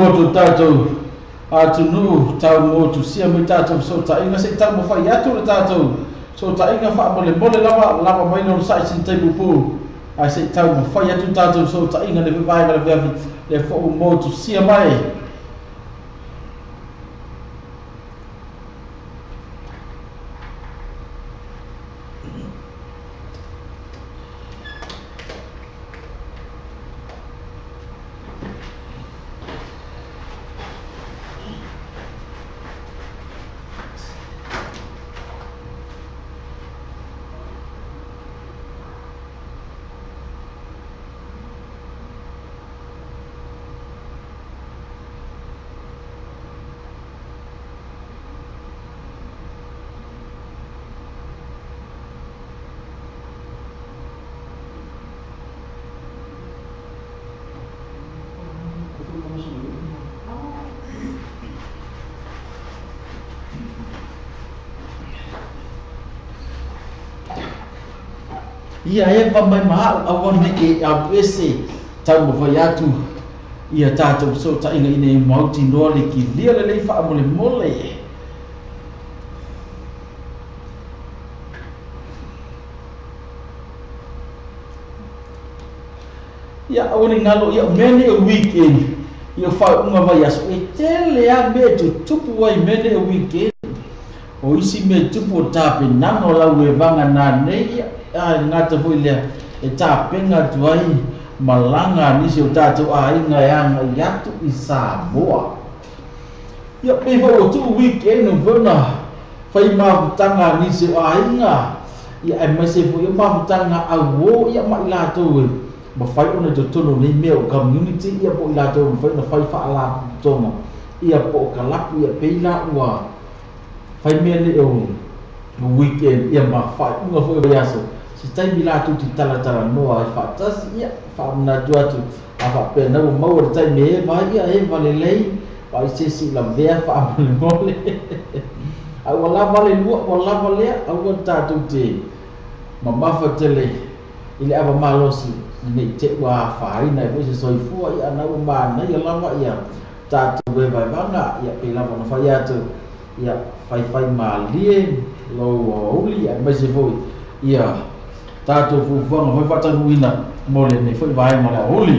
A: lua tu tātou atunu tau motu sia mai tātou fesootaiga seʻi taumafai atu le tatou fesootaiga faamolemole lava lava mai le onosaʻi sina taimi pupū ae seʻi taumafai atu tatou fesootaiga le vaega le afiafi le foʻu motusia mai. Ia e pa mai ma au nei e a pese tau mo fai atu ia tātou fesootaiga ina ia mautinoa le kilia lelei faamolemole. Ia aua le galo ia o mea nei o weekend ia faauuga vaiaso e tele a mea e tutupu ai mea nei o weekend o isi mea tupu o tapenaga o lau evaga nanei ia a gata foi lea e tapenga atu ai malaga a nisi o tatou aiga e agai atu i Samoa. Ia pei foi ua tuu weekend o foi fai mafutaga a nisi o aiga ia aemaise foi o mafutaga auō ia ma i latou e mafai ona totonu o nei mea o community ia po o i latou mafai ona fai faalapotopotoga ia po o kalapu ia pei la ua fai mea nei o weekend ia ma faaiuga foi o vaiaso se taimi latou te talatalanoa ai faatasi ia faamanatu atu a faapea na ua maua le taimi e eva ia eva lelei vaai se isi lavea faamolemole a ua lava le lua ua lava lea aua tatou te mamafa tele i le ava malosi nei te ua afaina ai foi se soifua ia na ua manaia lava ia tatou evaevaga ia pei lava ona fai atu ia faifai malie lou aoauli aemaise foi ia tatou fuafuaga foi faataunuuina mo lenei foi vaega o le aoauli.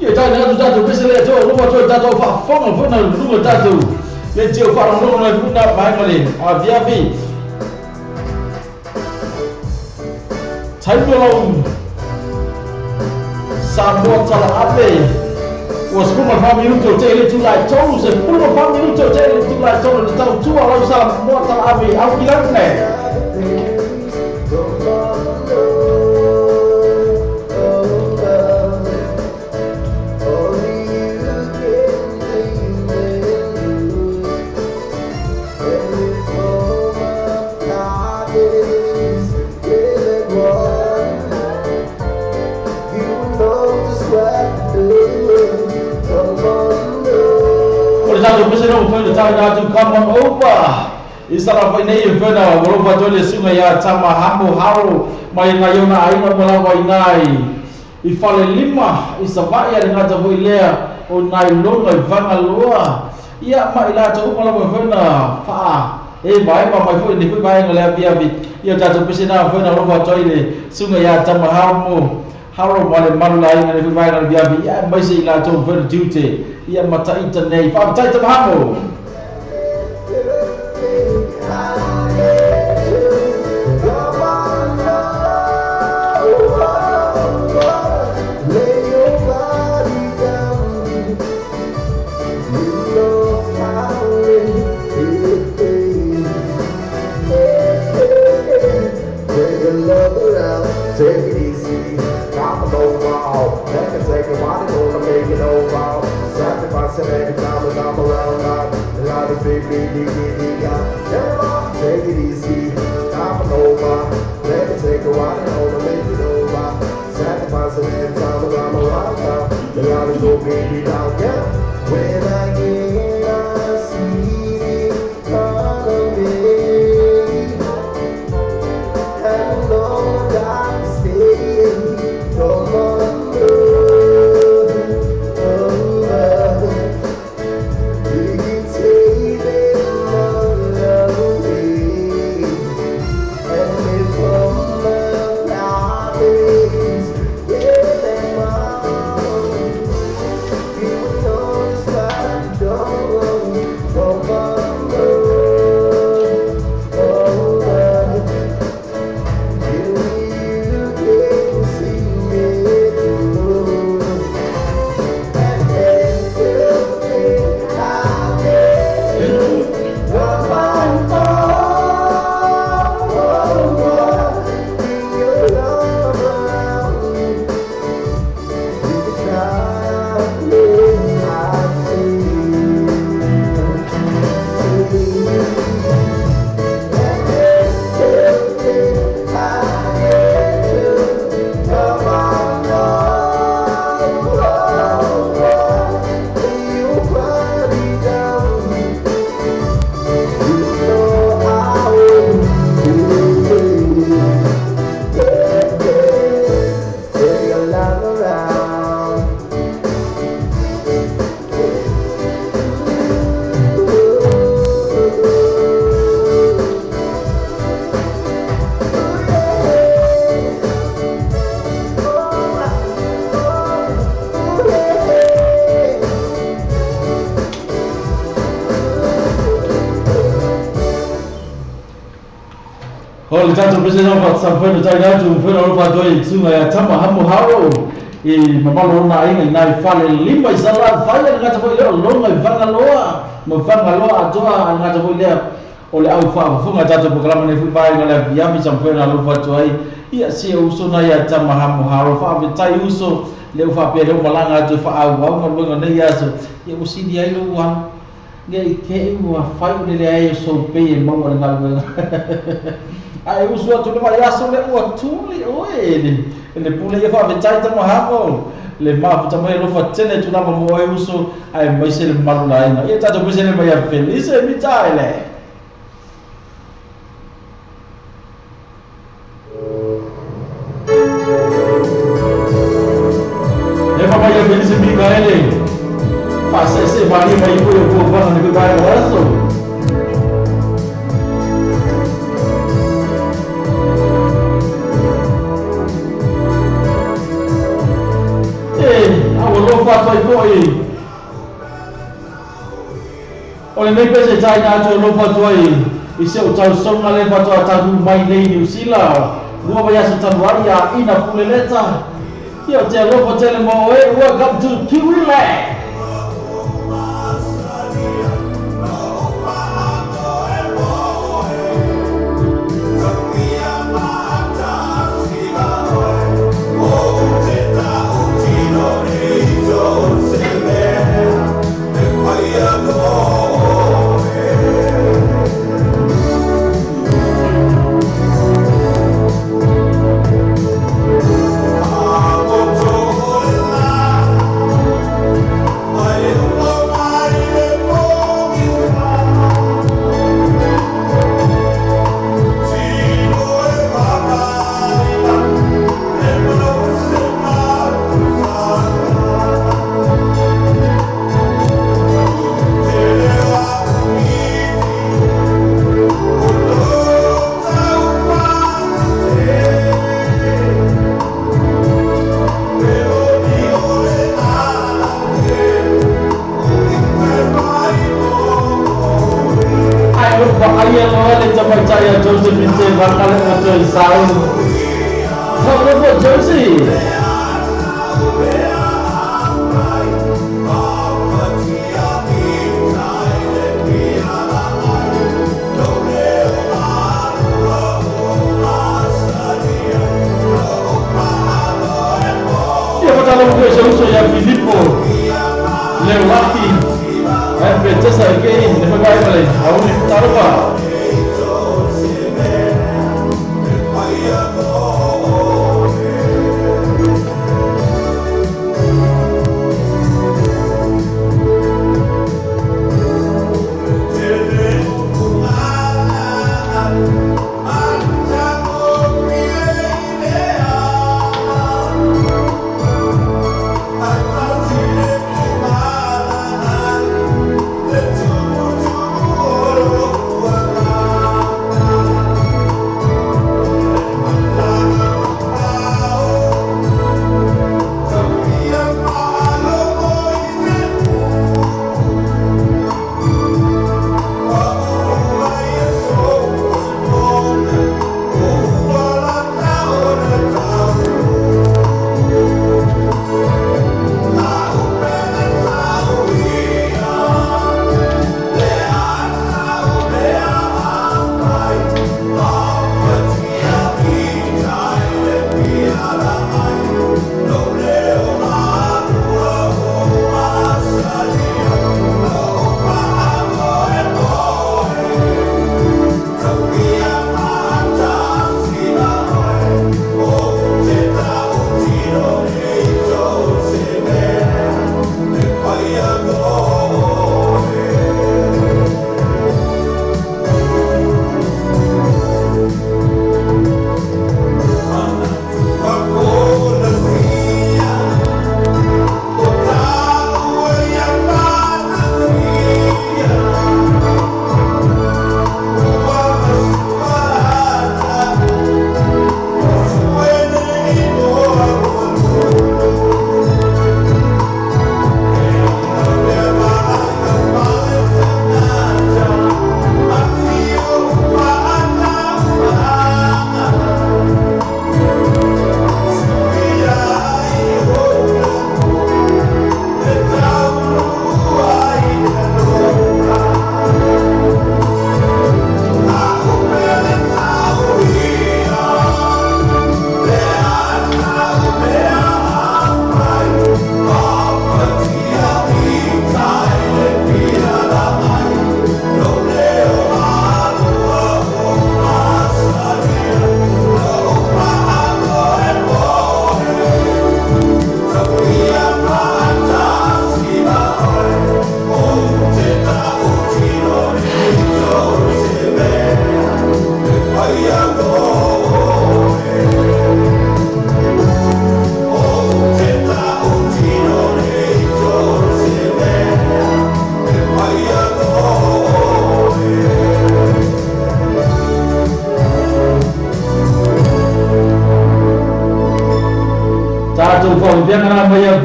A: Ia taina atu tatou pese le Atua alofa atu ai tatou faafofoga foi na luga tatou le tio faalogologo na foi na vaega le afiafi. Taimi o lau Samoa talaape ua 14 minuto o te le itula e 3, 14 minuto o te le itula e 3 le tautua lau Samoa talaape au kilagi nei. O le tatou pese no foi le taina atu come on over i sala foi nei e fena ua lofa atu ai le suga ia Tama Hamo Haro mai nai ona aiga ua lava i nai i fale lima i Savaʻi a le gata foi lea o nai loga i Fagaloa ia ma i latou uma lava e fena faa evaeva mai foi nei foi vaega le afiafi ia tatou pese na foi na lofa atu ai le suga ia Tama Hamo Haro ma le malu la aiga nei foi vaega le afiafi ia aemaise i latou foi le tiute ia mataita nei faafetai Tama Hamo.
B: Take it easy, I'm a go. Let me take it, why they gonna make it over? Sacrificing every time that I'm around, God. A lot of big, big, big, big, big, yeah. Take it easy, I'm a go. Let me take it, why they gonna make it over? Sacrificing every time that I'm around, God. A lot of go, big, big, yeah. When I get, I see it all of me. And Lord, I stay. Come
A: O le tatou pese na fa sa feno tai atu feno alofa atu ai suga ia Tama Hamo Haro i mamalu ona aiga i nai fale lima i Salafai le gata foi lea o Loga i Fagaloa ma Fagaloa atoa a le gata foi lea o le au faafofoga tatou polokalame nei foi vaega le afiafi sa mafai ona alofa atu ai ia si e uso na ia Tama Hamo Haro faafetai uso le ua faapea lea ua malaga atu e faaauau galuega nei aso ia ua sili ai lou alu ia i te ua fai o le leai o soupei e maua le galuega ae usu atu le vaiaso le ua tuli oe le pule ia faafetai Tama Hamo le mafuta mai alofa tele atu lava mo oe uso ae maise le mamalu laina ia tatou pese le mai ia Felice Mitaele. Le fa mai ia Felice Mikaele faasese malie mai foi o fuafuaga nei foi vaega o aso. Alofa atu ai foi o lenei pese taina atu alofa atu ai i se o tausoga le faatoa taunuu mai nei Niu Sila lua vaiaso talu ai a ina puleleta ia o te alofa tele mo oe. Welcome to Kiwiland.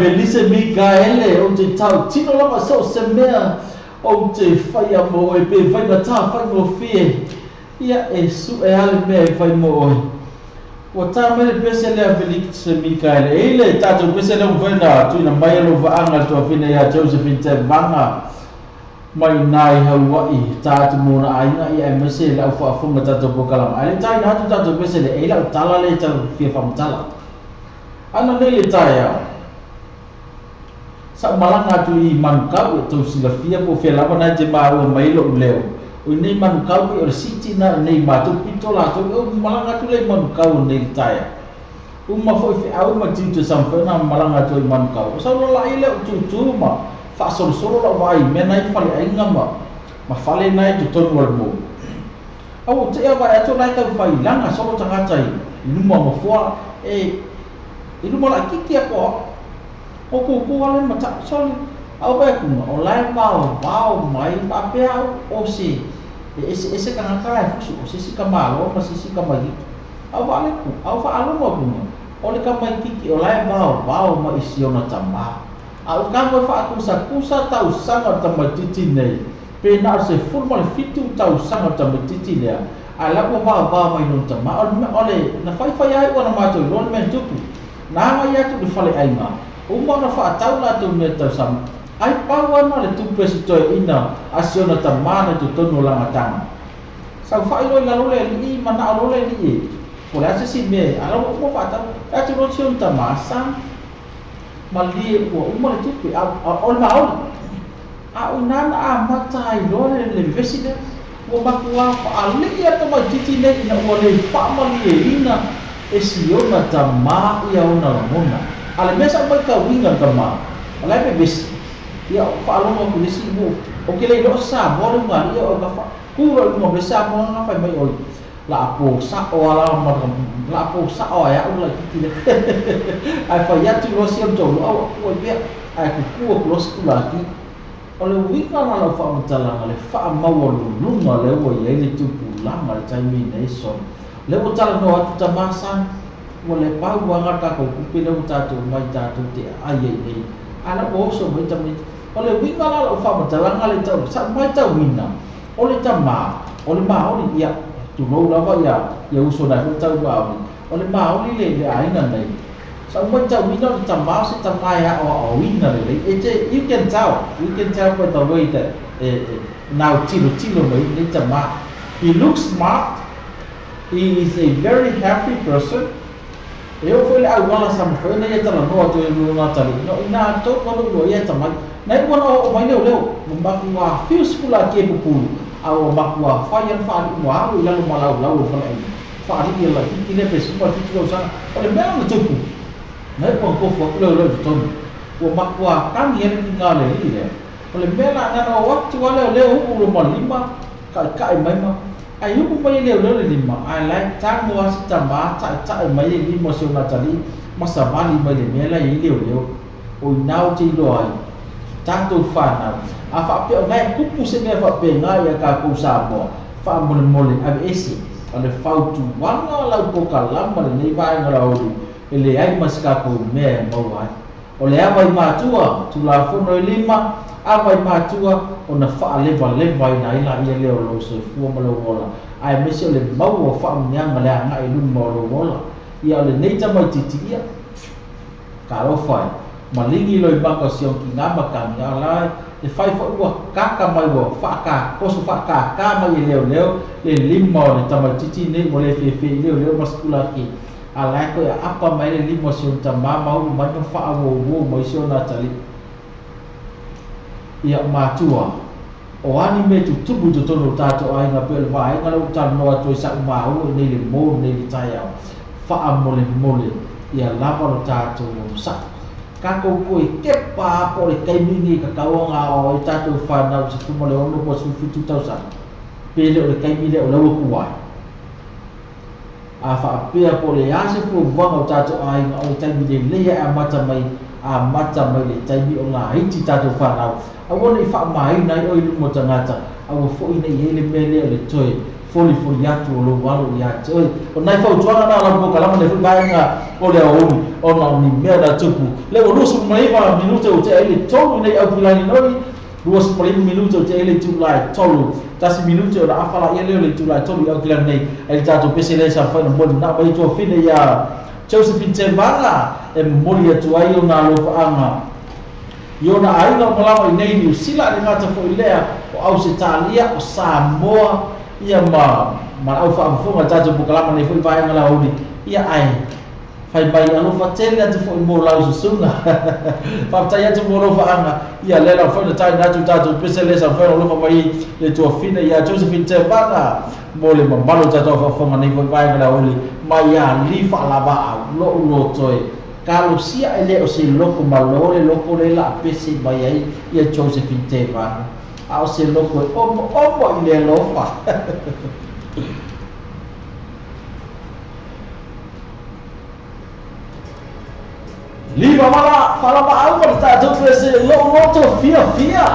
A: Felice Mikaele o te tau tino lava so se mea o te whaia mo e pe whainga tā whaingo fie ia e su e ale mea e whai mo oe. Ua tā mai le pese lea Felice Mikaele e le tātou pese lea mwena tuina mai alo vaanga tua whina ia Josephine Te Vanga mai nai hauai tātou mōna ainga ia e mese lau whaafunga tātou pokalama. Ai le tāina atu tātou pese le e lau tala le tau fia whamtala. Ana nei le tāi au. Sa malanga atu i Manukau e tau silafia po fia lava nai te maua mai lo leo. O nei Manukau e o le siti na nei mātou pito lātou o malanga atu le Manukau nei taia. Uma foi fe au ma tiu te samwhena malanga atu i Manukau. O sa lola i leo tūtū ma whaasolosolo lau vai mea nai fale ainga ma fale nai tu tonu al mō. Au te ea vai atu nai tau whailanga solo tangata i luma mafua e i luma la kiki ako o kōkō ale mata soli au pai kunga o lai vao vao mai papea au o se e ese kangaka lai fusu o se si ka malo ma se si ka mai au vale ku au fa alomo kunga o le ka mai kiki o lai vao vao ma isi ona tama au ka mo fa kusa kusa tau sanga tama titi nei pe na se ful ma le fitu tau sanga tama titi lea a la ko vao vao mai no tama o le na fai fai ai ona matou lo le tupu na ngai atu le fale ainga uma na whaatau lātou mea tau sama. Ai pau ana le tupe si toe ina asiona tamana tu tonu langatanga. Sau whailo i lalo le li mana alo le li e. Po le ase si mea, ala ua uma whaatau. Atu ro si on tamasa. Ma li e ua uma le tupe, a o le maoli. A o nana a mata ai loa le vesi le. Ua makua whaalii ata mai titi nei ina ua le whaamali e ina e siona tama ia ona lamona. Ale mesa mai ka winga tama. Ala pe bes. Ia whaalongo ku lesi mo. O ke le lo sa mo le ngari o ka fa. Ku ro mo besa mo na fai mai oi. La po sa o ala ma la po sa o ya u la kiti le. Ai fa ya tu lo si o to o o pe ai ku ku ku lo skula ki. O le winga la lo fa mutala le fa maua lunga le o ye le tupu la ma le taimi nei so. Le o tala no atu tamasa. Ua le pau anga tākou kupe leo tātou mai tātou te ai ai nei. Ala o oso mai tamai. O le winga la o whamatalanga le tau, sa mai tau wina. O le tamā, o le maoli, ia, tulou lava ia, ia uso nai fo tau maoli. O le maoli le aina nei. Sa mai tau wina o le tamā se tamā ia o wina le le. E te, you can tell by the way that now tilo tilo mai le tamā. He looks smart. He is a very happy person. E o foi le au wala sa mawhai na ia tala noa tu e luna tali. No ina tō kono ua ia tamai. Nei wana o mai leo leo. Makua whiu sikula ke pupulu. Au makua whai an whaari ua au i lalo malau lau o whala ina. Whaari ia lai hiki le pesi mua whitu lau sana. O le mea na tupu. Nei ua kofu aku leo leo tonu. Ua makua kangi ere ki ngā le li lea. O le mea la nana o watu wa leo leo huku lo malima. Kai kai mai ma. Ai huku mai leo leo le lima, ai lai tango asi tama, tae tae mai le lima se ona tali, masa vali mai le mea lai leo leo, o inau te iloa ai, tātou whanau, a whaapea o ngai kupu se mea whaapea ngai a kākou Samoa, whaamolemole, ave ese, a le fautuaga lau pokalama le nei vaega laolu, e leai ma se kākou mea e maua ai. O le ava i mātua, tulafono e lima, ava i mātua, ona whaalevaleva ina ila ia leo lou soifua ma lou ola. Ae mese o le maua o whaamuniaga le agai luma o lou ola. Ia o lenei tamaititi ia, ka alofa e, maligi loi maka o siong ki ngā makani, a la e whai wha ua kaka mai ua whaakakoso whaakākā mai e leo leo, le lima o le tamaititi nei mo le whewhe i leo leo maskula ki. A lai koe a apa mai le lima o siong tamama uru mai ma whaawōwō mai siona tali. Ia mātua, o ani me tutupu te tonu tātou ainga pe le vaenga le utanoa atu e sa umāua nei le mō nei le taiao. Whaamolemole ia lava lo tātou o sa. Kākou koe kepa apo le kaimingi ka kauanga o e tātou whanau se tuma le ono po su fitu tau sa. Pele o le kaimile o laua kuai. A whaapea po le ase fuafuaga o tatou aiga o le taimi lelei e amata mai le taimi o laiti tatou fanau. Aua nei faamaina ai oe i luma o tagata, aua foi nei i ai le mea lea o le toe folifoli atu o lou alo ia te oe. O nai fautuaga na lau pokalama le foi vaega o le aoauli ona o ni mea na tupu. Le ua 29 minute o te ai le 3 nei au pilani noi, 29 minute o te ai le itula e 3. Tasi minute o na afala ia leo le itula e 3 au kilani nei. Ai le tatou pese le sa whai na moli na mai tua fine ia Josephine Tevaga e momoli atu ai o ngā alofaanga. I ona aiga o malama i nei Niu Sila le ngata foi lea o Ausetalia o Samoa ia ma au whaafofoga tatou pokalama nei foi vaega la aoauli. Ia ai fai mai alofa tele atu foi mo lau susuga. Faafetai atu mo alofaanga. Ia le lau foi na taina atu tatou pese le sa whai na alofa mai le tuafine ia Josephine Tevaga mo le mamalu tatou faafofoga nei foi vaega la aoauli mai ia li whaalava au lou loto e kalosia e le o se loko malo le loko le la pese mai ai ia Josephine Tevaga. A o se loko e omo omo i le alofa. Liva mala whalama au ma le tatou pese lou loto fia fia.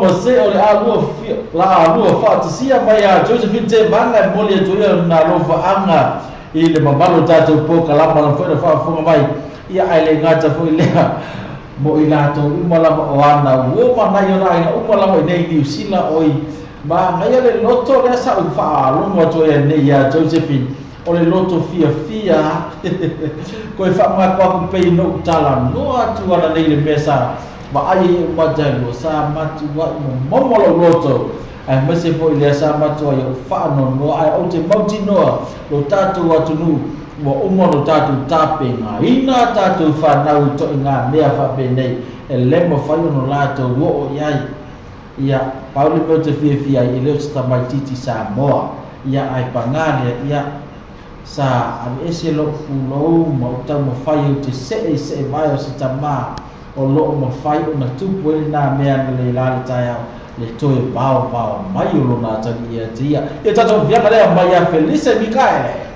A: ma se o le alua la alua faatasia mai a Josephine Tevaga e moli atu ia na alofaga i le mamalu o tatou pokalama na foi na faafofoga mai ia ae le gata foi lea mo i latou uma lava o ana uo ma nai ona aiga uma lava i nei Niu Sila oi magaia le loto lea sa ou faalogo atu ai nei ia Josephine o le loto fiafia koe faamagaku aku pei noʻu talanoa atu ana nei le mea sa vaai ai ou matailua sa matuai momomo lou loto ae maise foi lea sa matuai ou faanoanoa ae ou te mautinoa lo tatou atunuu ua uma lo tatou tapegaina tatou fanau i toʻiga mea faapenei e lē mafai ona latou oo i ai ia pau le mea ou te fiafia ai e lē o se tamaititi Samoa ia ae pagā lea ia sa aveese loʻu pulou ma ou taumafai ou te seʻe i seʻe vae o se tamā o loo mafai ona tupu ai lenā mea na leilā le taeao le toe vaovao mai o lona ataliʻi ia te ia ia tatou viaga lea mai ia Felise Mikaele.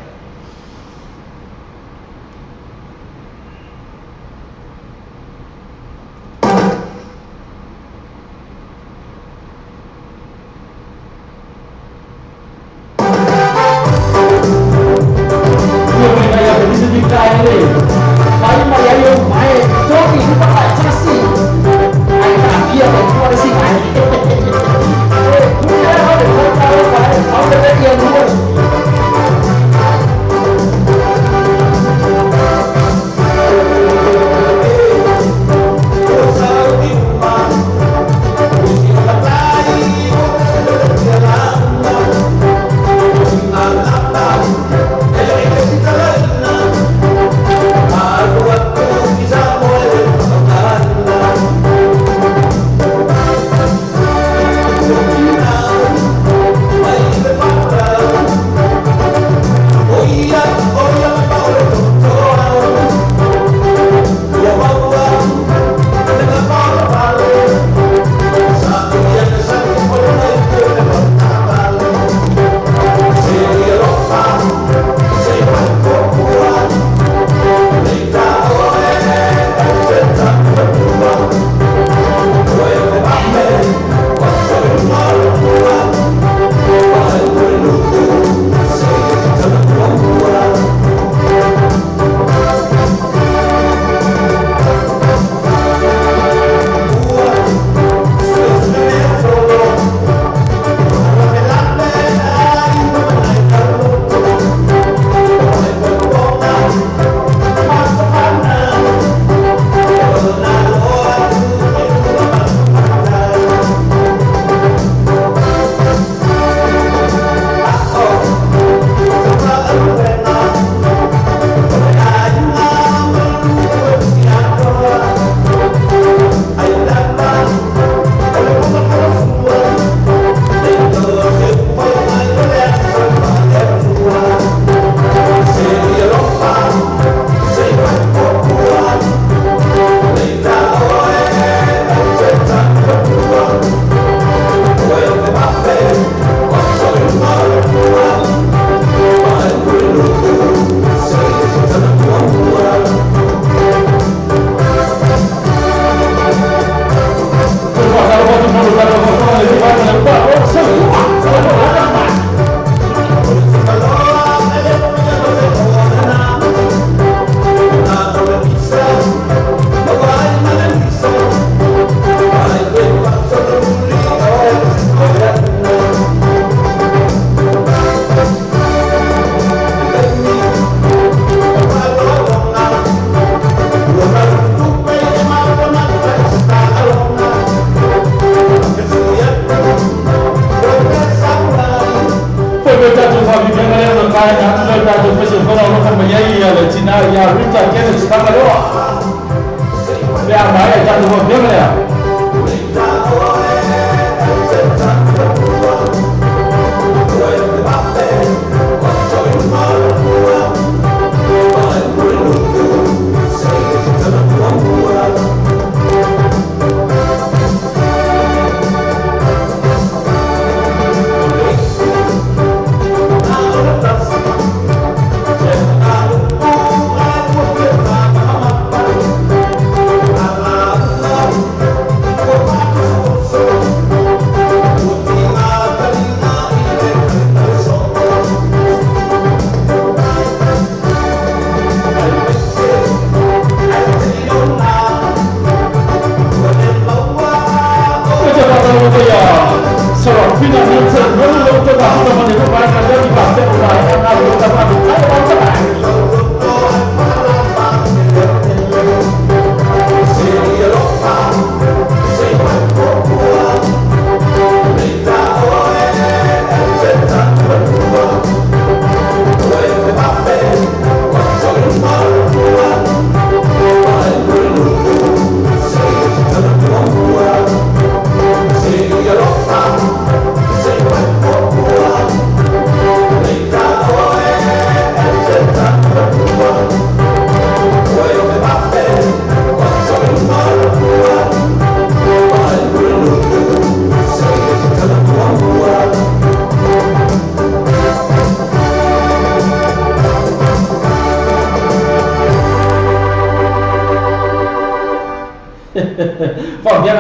B: I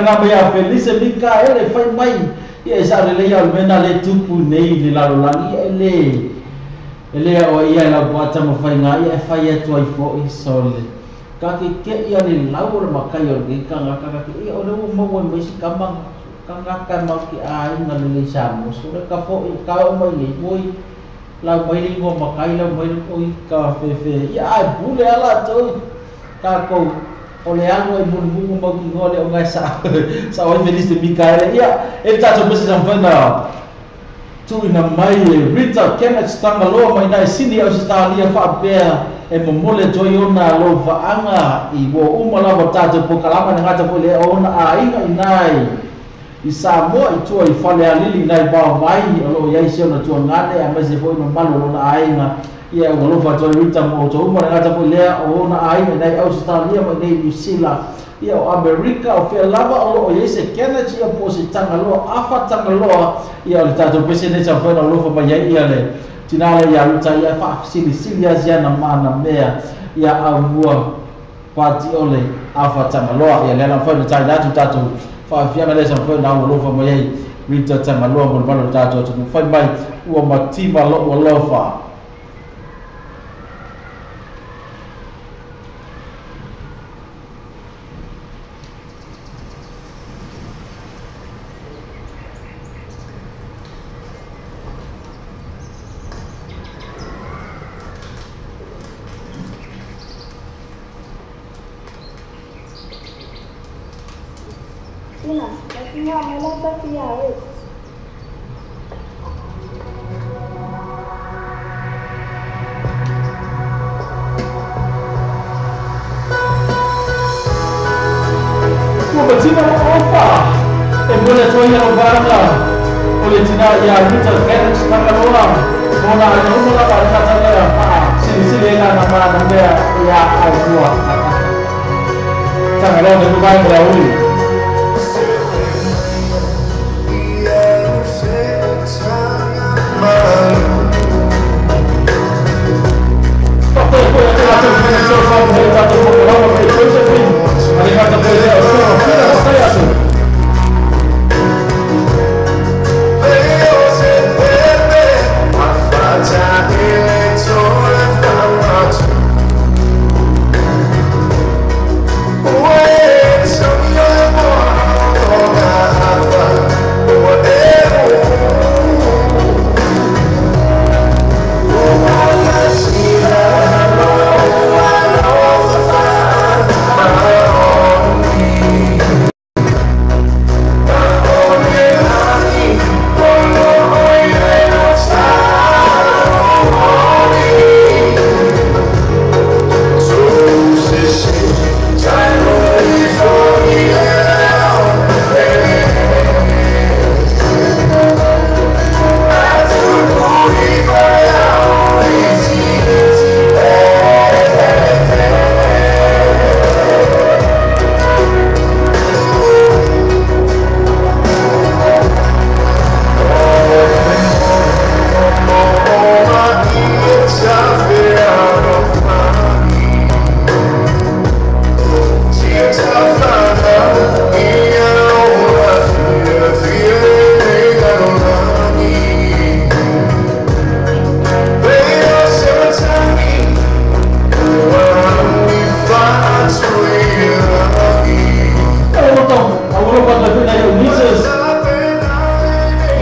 A: ngā mai a Felice Mikaele whai mai. Ia e sa le ia o mena le tupu nei le lalolagi ia e le o ia e lau pata ma whai ngā ia e whai atu ai fo i sole. Ka ke ke ia le lau o le makai o le ka ngā ka ke ia o le ua maua mai si kamanga ka ngā ka mau ki a inga le le sa mo so le ka fo i ka o mai le moi lau mai le ingoa makai lau mai le oi ka fefe ia ai pule ala toi ka kou o le alu ai mulimungu mau ki ngoa le o ngai sa sa oi Felice Mikaele ia e tatou pese sa mfana tuina mai e Rita Kenneth Tangaloa mai nai Sydney Australia faapea e momole toi ona lo vaanga i ua uma lava tatou pokalama na gata foi le ona aiga inai i Samoa i tua i Falealili nai Vaovai o loo iai se ona tuagane aemaise foi mamalu o lona aiga ia ua alofa atu ai Rita mo outou uma le gata foi lea o ona aiga inai Australia ma inei New Zealand ia o Amerika o fea lava o loo iai se Kenneth ia po o se Tagaloa afa Tagaloa ia o le tatou pese nei sa mafai ona alofa mai ai ia le tina lea ia Rita ia faafesilisili asiana ma ana mea ia aumua pati o le afa Tagaloa ia lea na mafai ona taina atu tatou faafiaga lea sa mafai ona aualofa mai ai Rita Tagaloa mo le malu o le tatou atunuu fai mai ua matima lou alofa. Ua matima lou alofa e mole atu ai lau vaega o le tina ia Rita Kenneth Tagaloa ona aiga uma lava le gata lea faasilisili ai lana ma ana mea ia aumua Tagaloa le vaega le auli. Faapea foi atu latou faiga fesoasoani mai tatou pokalama mai Josephine a le gata foi lea o Sofia faafetai atu.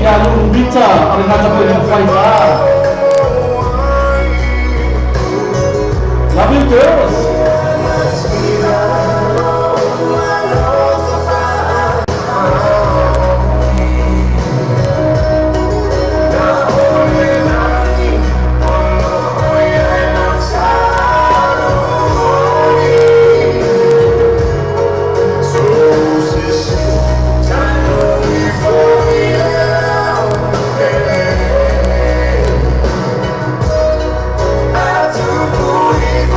A: Ia lulu Rita a le gata foi le mafai ma. Love you girls.
B: I do believe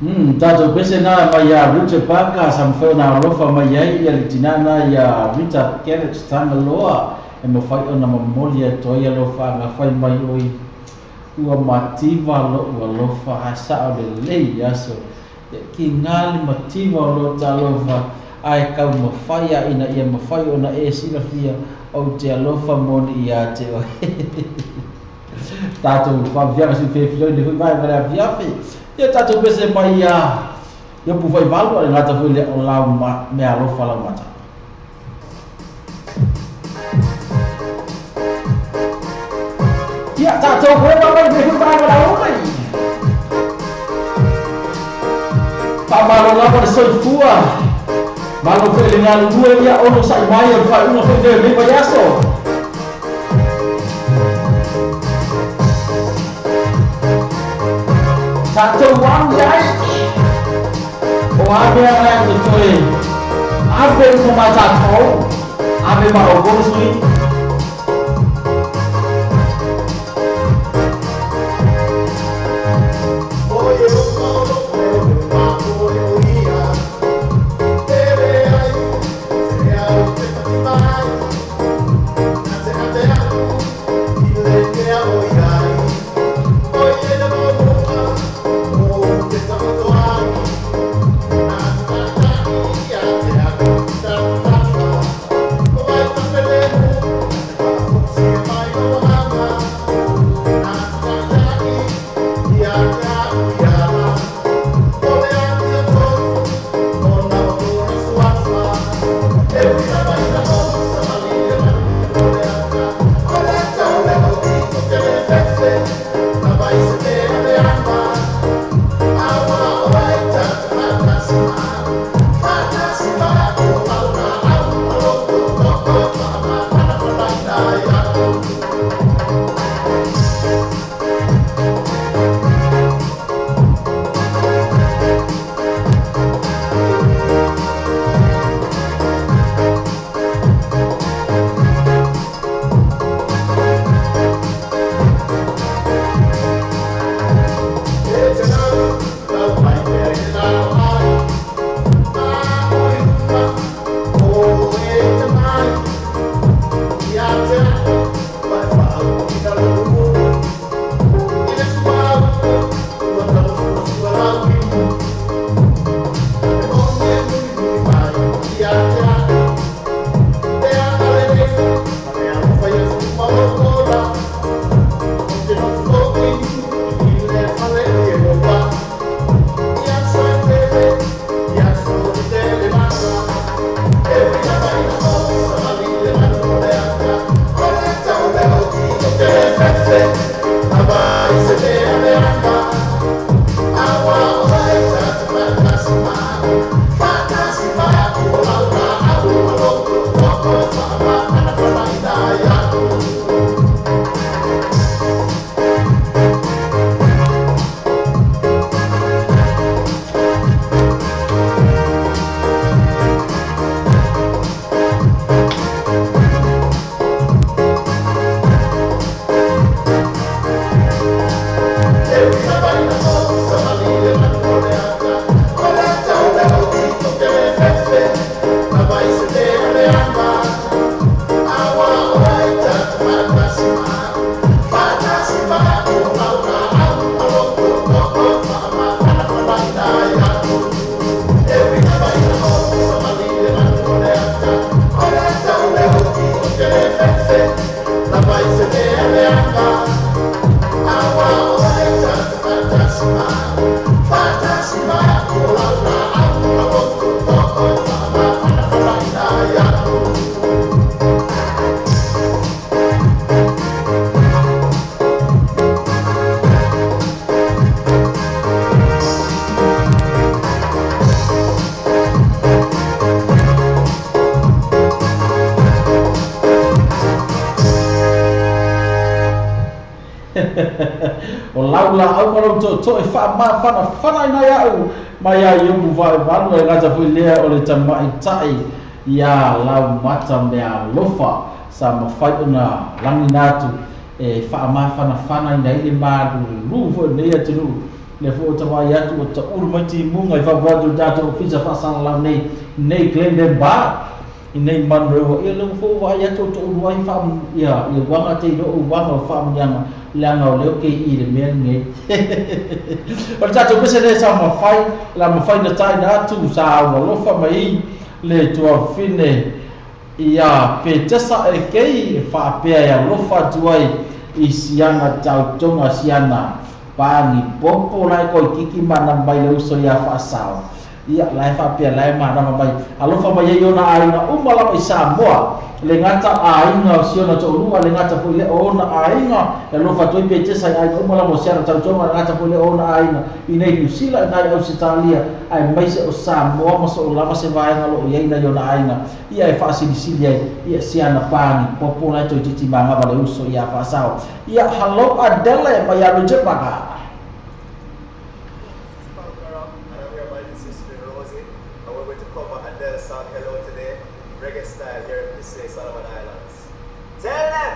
A: Tatou pese na mai ia Richard Parker sa mafai ona alofa mai ai ia le tinā na ia Rita Garrett Tagaloa e mafai ona momoli atu ai alofaaga fai mai oi ua mativa lo'u alofa ae sa'o lelei aso e kiga le mativa o lo talofa ae taumafai a ina ia mafai ona e silafia ou te alofa moni iā te oe. Tatou faafiaga siufefiloi le hui mai ma le afiafi ia tatou pese mai ia Iopu 8 ale gata foi lea o lau mea alofa lau mata. Ia tatou koe mai le hui mai ma la umi. Faamalo lava le soifua. Malo foi le galulue ia ono sa'i mai o le faaiuga foi lea lenei vaiaso. Tatou alu ai o a mea lea o toe ave uma mai tatou ave ma o sui. O laula au ma to e fa ma fana fana ina ia'u mai ai Iopu 8 e gata foi lea o le tamaitai ia lau mata mea alofa sa mafai ona lagina atu e faamafanafana ina ai le malulu foi lenei atunuu. Le fo ta vai atu o ta uru mai timuga i fafo atu i le tatou ofisa faasalalau nei nei Glendon Bar i nei Monroe. Ia le fo vai atu o toʻulu ai fa ia ia uaga te iloa uaga o faamuniaga leaga o lea o kei le mea lenei. O le tatou pese lea sa mafai la mafai na taina atu sa aualofa mai le tuafine ia petesa e kei e faapea e alofa atu ai i siana tautoga siana pagi popo lai koi kiki mana mai le uso ia faasao. Ia la e faapea la e manama mai alofa mai ai ona aiga uma lava i Samoa le gata aiga o siona toʻulua le gata foʻi le ona aiga e alofa atu ai petesa i aiga uma lava o siana tautoga le gata foʻi le ona aiga i nei Niusila nai Ausetalia ae maise o Samoa ma soʻo lava se vaega loo iai nai ona aiga ia e faasilisili ai ia siana pagi popo la e toititi magava le uso ia faasao. Ia halo Adele mai alu Jepaka.
C: And I'm here by my sister Rosie, and we're going to cover Adele's song Hello today, reggae style here in Pissei, Solomon Islands. Tell them!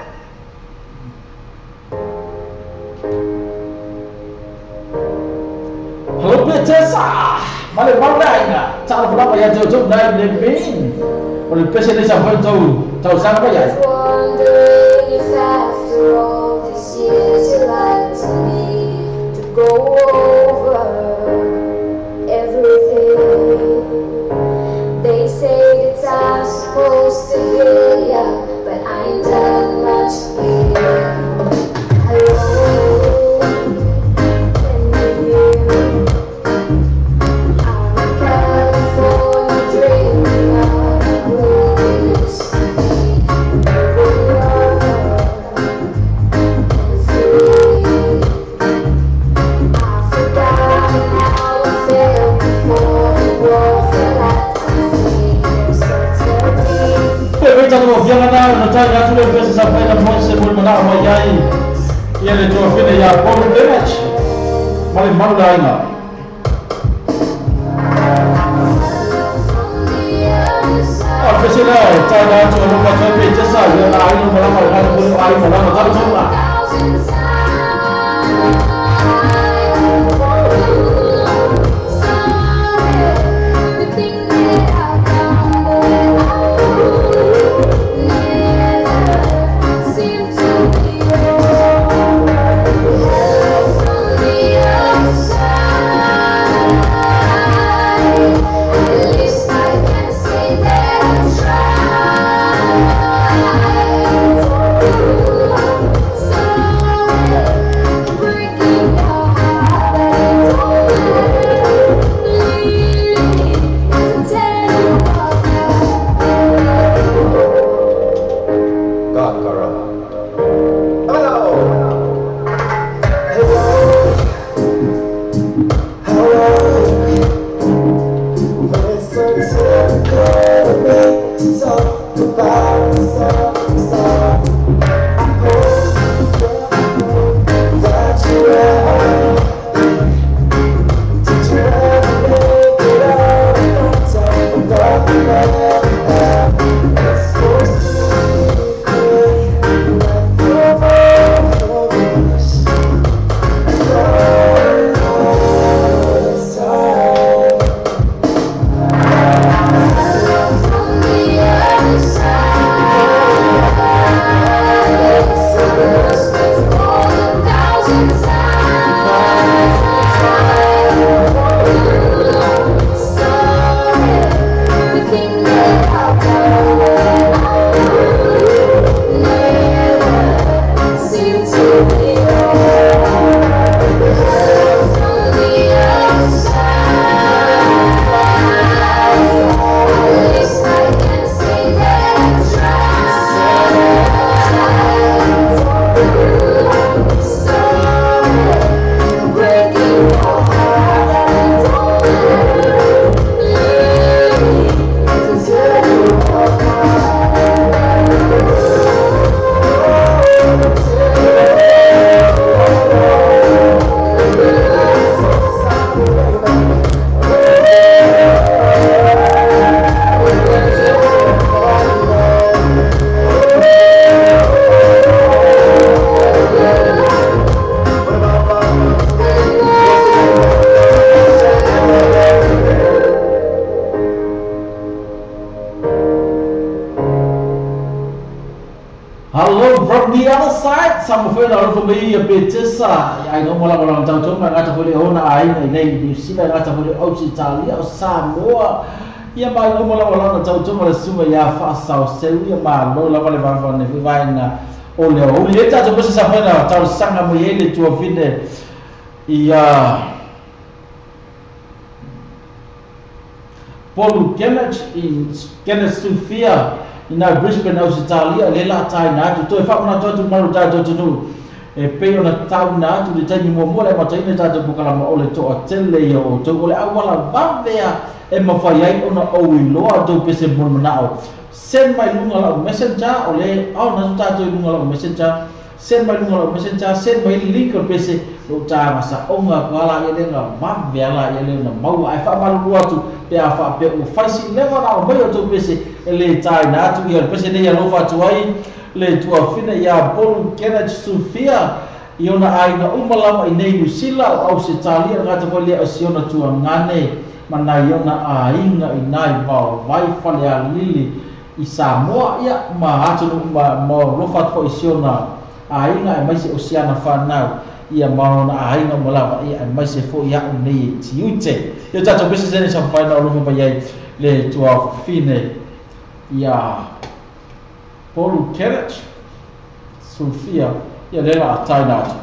A: Hello Petesa, male maunga, talo flama ia tau tau nai le min. O le pese le sa foi tau tau sanga pa ia.
D: Wondering if after all these years you like to me to go over everything. They say that I'm supposed to heal ya, but I ain't done much healing. Hello, can you hear me? I'm in California dreaming of who we used to be. We are and free. I forgot how I felt before the world fell at my feet. So tell me.
A: Pe pe tau fianga na na tai atu le pese sa foi na mo se mo mana mai ai. Ia le tua fine ia Paul Village. Male maunga aiga. O pese la tai atu o mo toi Petesa ia na ai no malama le gata mo ai malama tau tau la. Sa mo foi na alofa mai ia Petesa ai no mola mola tau tau ma ngata foi ona ai nei nei New Zealand ngata foi Australia o Samoa ia mai no mola mola tau tau ma suma ia fa sau seu ia ma lo la vale va ne vai na o le o le ta to sa foi na tau sanga mo ele tua fine ia Paul Kenneth in Kenneth Sofia ina Brisbane Australia le la tai na tu toi fa na tu maru tai tu nu e pe ona tau na tu le tai mo mo le matai ne ta tu kala ma ole to atele yo o to ole awala vavea e ma fai ai ona o iloa tu pese mo na send mai lunga la messenger ole au na ta tu lunga la messenger send mai lunga la messenger send mai link o pese lo ta masa onga kala ye le nga vavea la ye le na mau ai fa malu atu pe a fa pe o faisi leva na o mai o tu pese le tai na tu ia pese ne ia lofa tu ai le tua fina ia Paul Kenneth Sofia i ona aiga uma lava i nei New Zealand o Australia ngata foi le o siona tua ngane mana i ona aiga i nai vao vai fale a lili i Samoa ia ma atu ma lofa foi siona aiga e mai se o siana whanau ia ma ona aiga mo lava ia e mai se foi ia o nei tiute ia tatou pese sene sa whaina o lofa mai ai le tua fine ia Paul Kenneth Sofia ia lela a taina atu.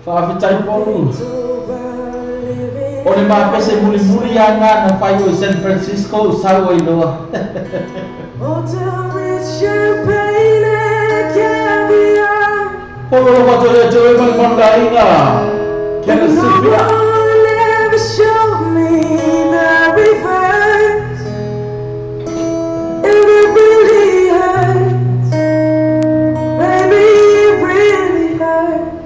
A: Whaafetai Paul o le mapese mulimuli ana na whai o San Francisco sau ai noa. Polo lo watu le tewe mali mandainga Kenneth Sofia.
B: No one ever showed me the reverse. It really hurts. Baby, it really hurts.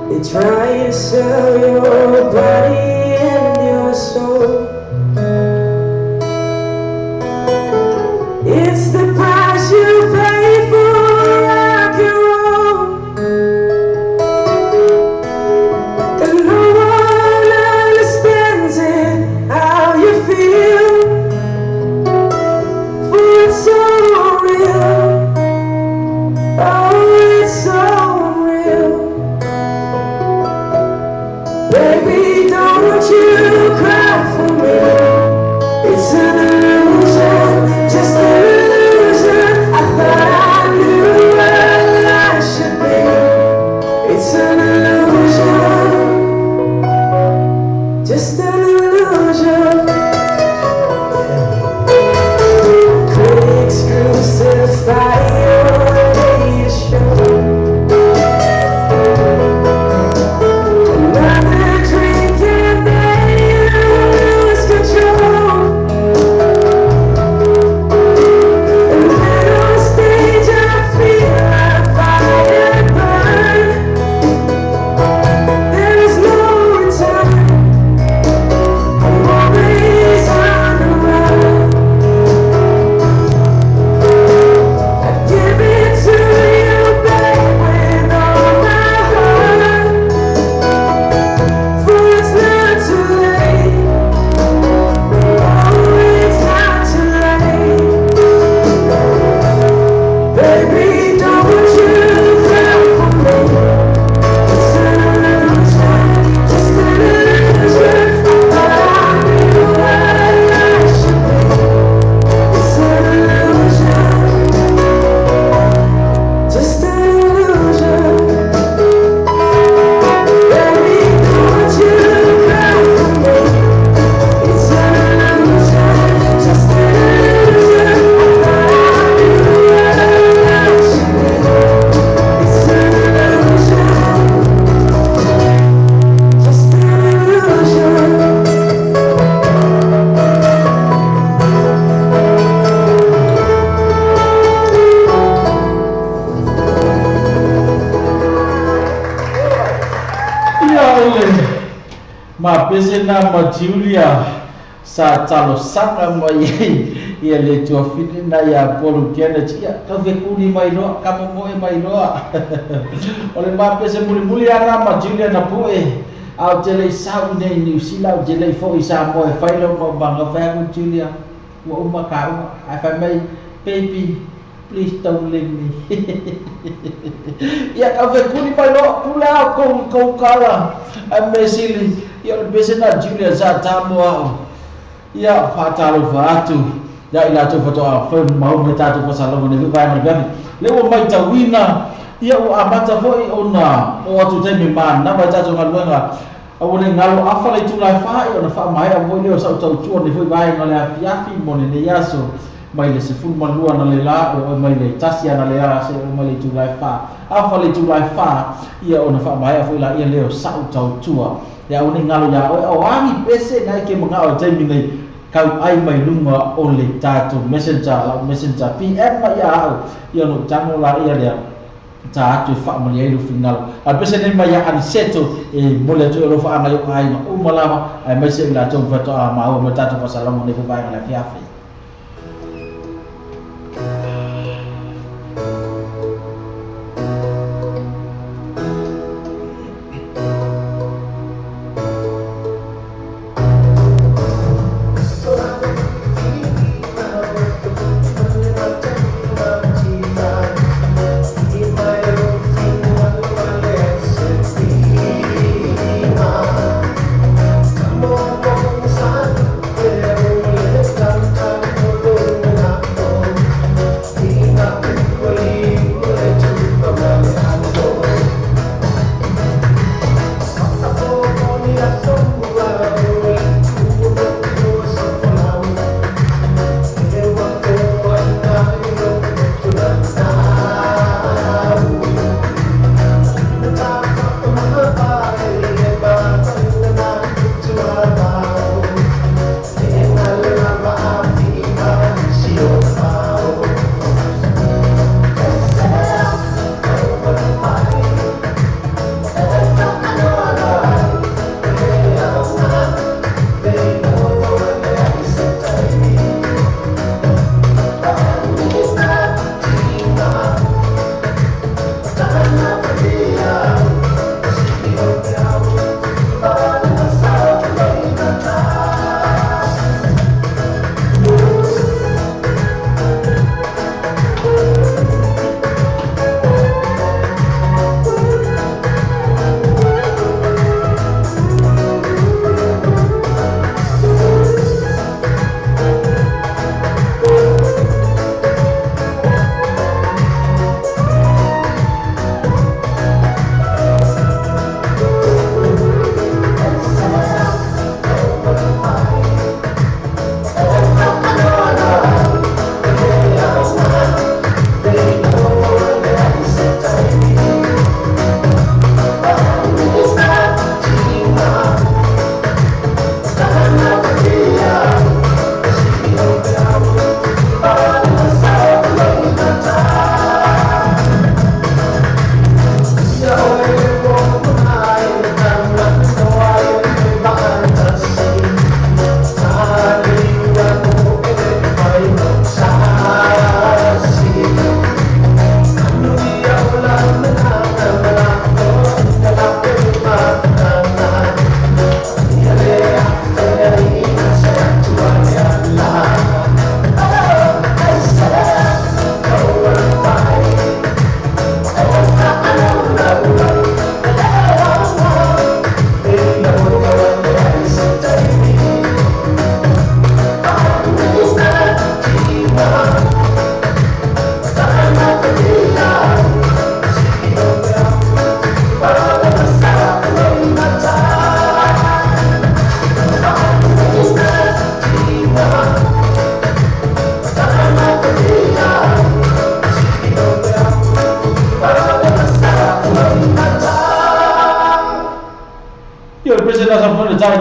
B: They try to sell your body and your soul. It's the price you pay for rock and roll. And no one understands it, how you feel. For it's so real. Oh, it's so real. Baby, don't you cry for me. It's an illusion, just an illusion. I thought I knew what life should be. It's an illusion, just an illusion. Critics crucify your latest show. Another drink and then you lose control. And then on stage I feel a fire burn. There is no return. I'm always on the run. I give it to you, babe, with all my heart. For it's not too late. Oh, it's not too late. Baby, don't you cry for me. It's an illusion, just an illusion. I thought I knew what life should be. It's an illusion, just an illusion. Baby, don't you cry for me. It's an illusion, just an illusion. I thought I knew what life should be. It's an illusion, just an illusion.
A: Ia ole ma pese na ma Julia Sa talosaga mai ai ia le tuafine na ia Polu Kenneth ia taufekuli mai loa kamomoe mai loa. O le mapese mulimuli ana ma Julia na poe au te lei sau nei New Zealand au te lei fo'i Samoa e fai lau maumaga fai aku Julia ua uma kāua ae fai mai baby please don't leave me. Ia taufekuli mai loa pule au kou kou kala ae mesili ia o le pese na Julia sa tamo a'u ia faatalofa atu ia i latou fatoa fai mau me tatou fasalaga nei foi vaega le afiafi le ua maitauina ia ua amata fo'i ona o atu taimi manava i tatou galuega aua le galo afa le itula e fa'i ona faamaea foi lea o sa'u tautua nei foi vaega le afiafi mo lenei aso mai le 12 na le la o mai le 1 ana le a se o mai le itula e fa afa le itula e fa ia ona faamaea foi la ia lea o sa'u tautua ia aua nei galo iā oe o agi pese na e ke maga'o e taimi nei kau ai mai luga o le tatou messenger lau messenger PM mai ia a'u ia ona ou tago la ia lea ta atu e faamalia ai lou finagalo a le pese nei mai ia Aniseto e momoli atu ai o lofaaga i o'u aiga uma lava ae maise i latou fatoa maua ma tatou fasalaga nei foi vaega le afiafi.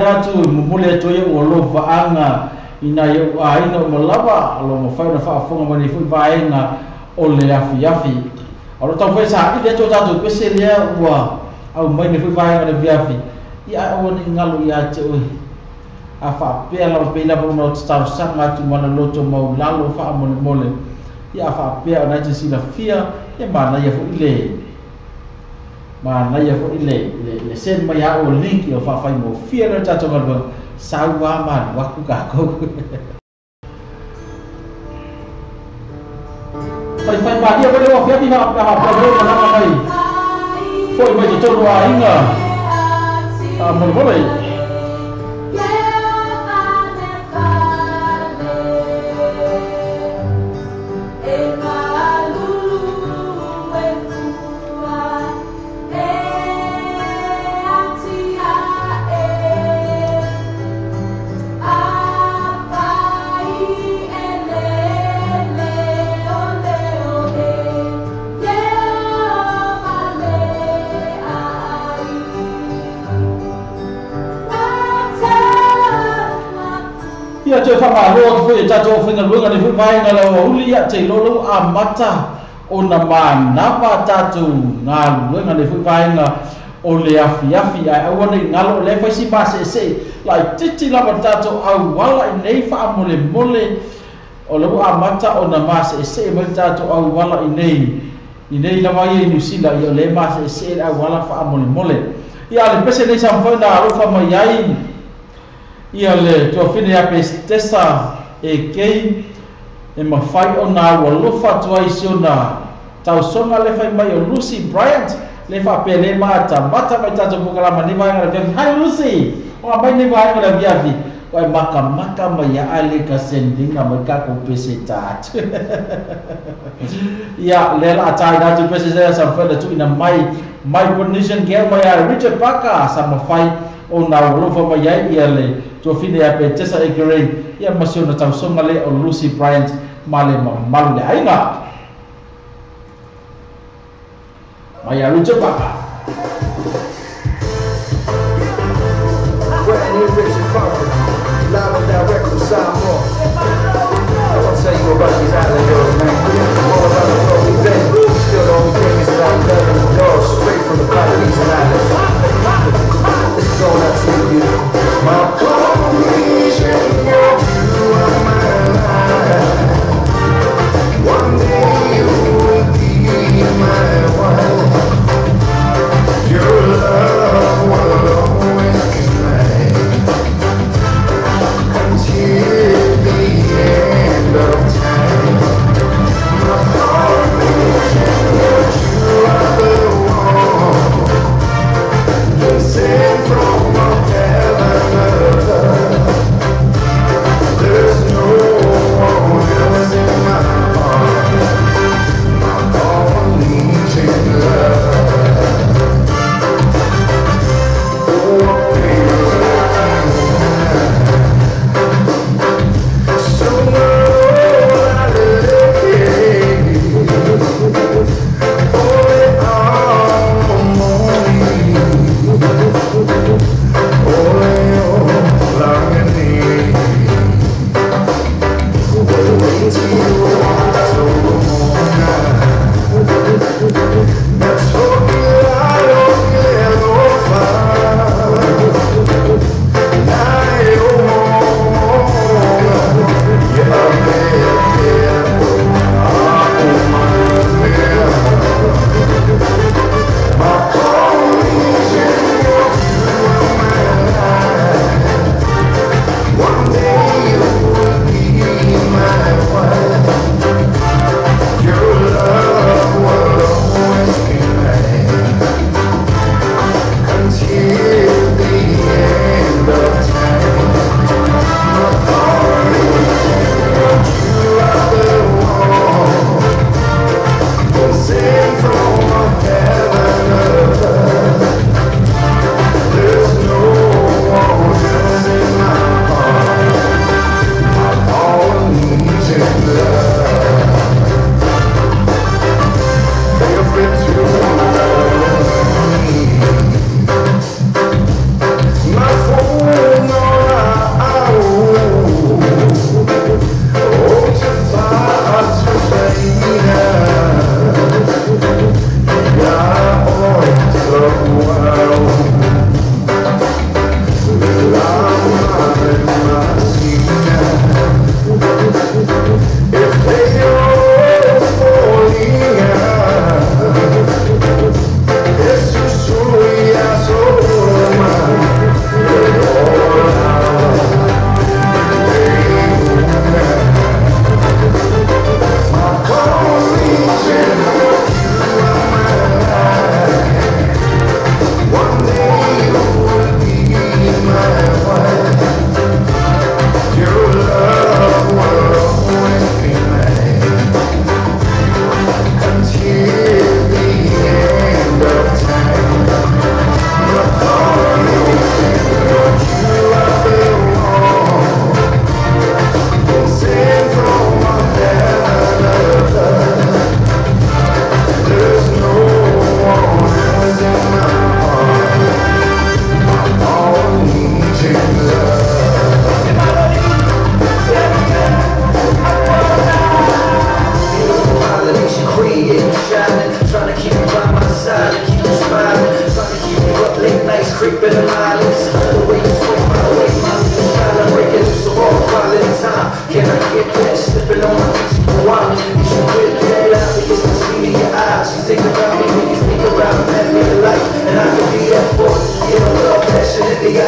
A: Atu momoli atu ai ua lofaaga ina ia ua aiga uma lava lo mafai ona faafofoga mai nei foi vaega o le afiafi. O lo taufai saili atu o tatou pese lea ua aumai nei foi vaega o le afiafi ia aua nei galo iā te oe. A faapea lava pei lava ona ou tatalosaga atu ma le loto maulalo faamolemole. Ia a faapea ona e te silafia, ia manaia foi le manaia foi le send mai a o link o faafaigofie lea o le tatou galuega sau a ma alu atu tatou. Faifai malie foi le ua afiafi faapea foi malaga mai foi mai totonu o aiga faamolemole. Ia toe faamalo atu foi e tatou aufaigaluega nei foi vaega lau auli ia te iloa lau amata ona manava tatou galuega nei foi vaega o le afiafi ae aua nei galo o lea fai si maseesee laititi lava le tatou auala i nei faamolemole o lea ua amata ona maseesee mai le tatou auala i nei i nei lava ia i Niu Sila ia o lea maseesee le auala faamolemole ia le pese nei sa mafai ona alofa mai ai ia le tuafine ia Pesitesa e kei e mafai ona aualofa atu ai i si ona tausoga le fai mai o Lucy Bryant le faapea le matamata mai tatou polokalama nei vaega o le afiafi. Hi Lucy! Oga mai nei vaega o le afiafi ua e makamaka mai ia ae le ka sendinga mai kakou pese atu. Ia lea la a taina atu pese sea sa mafai ona tuuina mai mai Polynesian Girl mai ia Richard Parker sa mafai ona aualofa mai ai ia le tuafine ia Petesa e Grey ia ma si ona tausoga lea o Lucy Bryant ma le mamalu le aiga mai ia Richard Parker.
B: Brand new Richard Parker, live and direct from Samoa. I want to tell you about these island girls, man. All around the world we've been. Still the only thing is that I'm loving the girls straight from the Polynesian Islands. This is going out to you, beautiful. My Polynesian girl, you are my life. One day you will be my wife. Your love.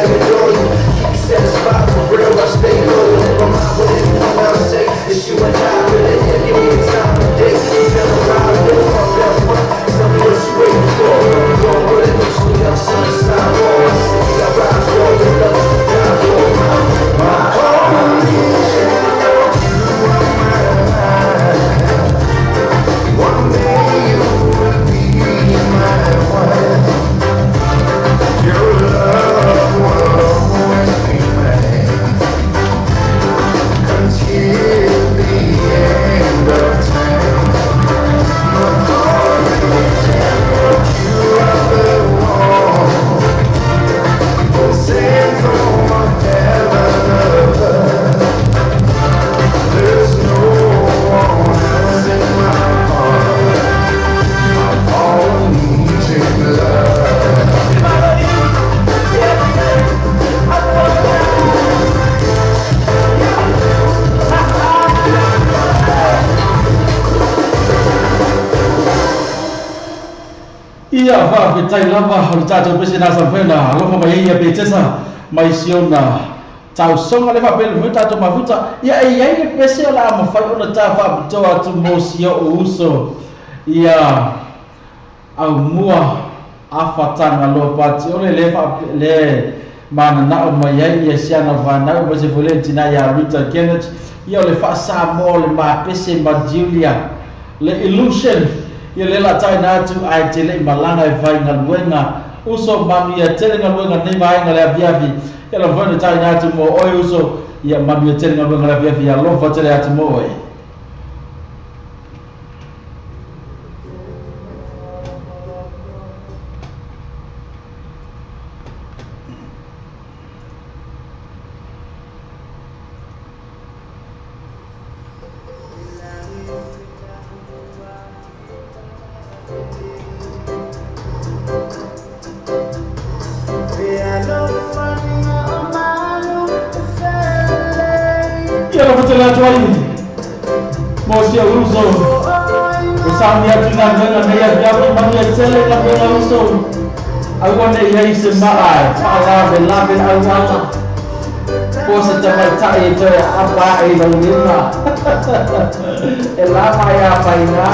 B: I adore you. Keep you satisfied for real, I stay loyal. In my mind, what anyone else say? It's you and I, really. Yeah, give me the time of day. You feel alive, live my best one. Tell me what you waiting for. Going with it, loosely up, sunshine, war. City I ride for, your love is to die for. My only you are mine. One day you will be my wife. Your love will always be mine until the end of time. My darling, you are the one sent from heaven above. There's no one else in my heart. My Polynesian love.
A: Ia faafetai lava o le tatou pese na samfena alofa mai ai ia petesa mai siona tausoga le faapele foi tatou mafuta ia e iai le pese o le a mafai ona ta faapitoa atu mo si o'u uso ia aumua afataga loa pati ole le le manana'o mai ai ia siana vanau ma se foi le tina ia Rita Kenneth ia o le fa'asamoa le mapese ma Julia le illusion ia le la taina atu ae te le'i malaga e faigaluega uso manuia tele galuega nei vaega le afiafi ia la mafai ona taina atu mo oe uso ia manuia tele galuega le afiafi alofa tele atu mo oe. Ia alofa tele atu ai mo si au uso o sauni atu galuega nei afiafi manuia tele galuega uso aua nei ai se ma'a e fa'alavelave auala po se tamaita'i e toe aapa a'e i laulima e lava ai apaigā.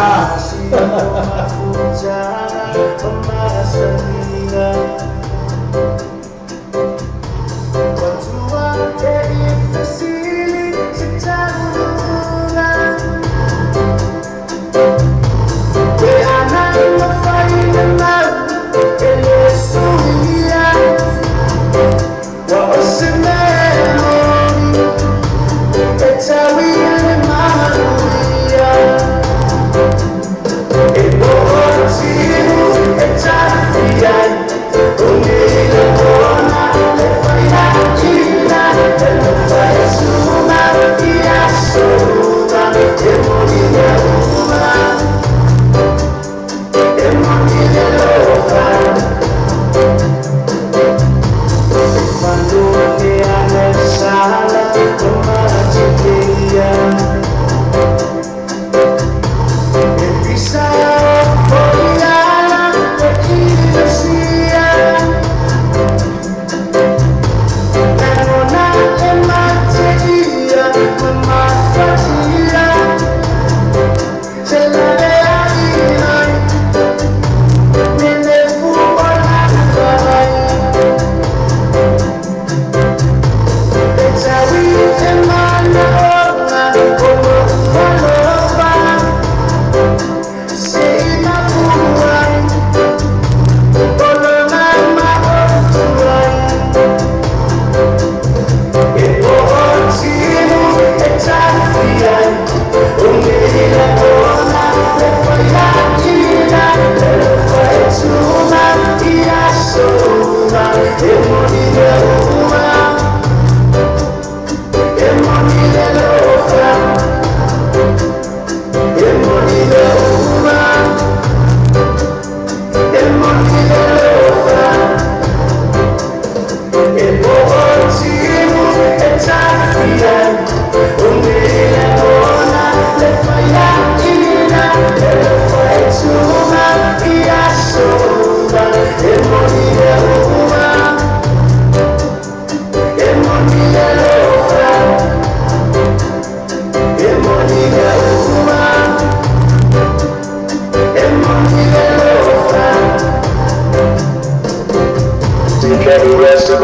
A: Ia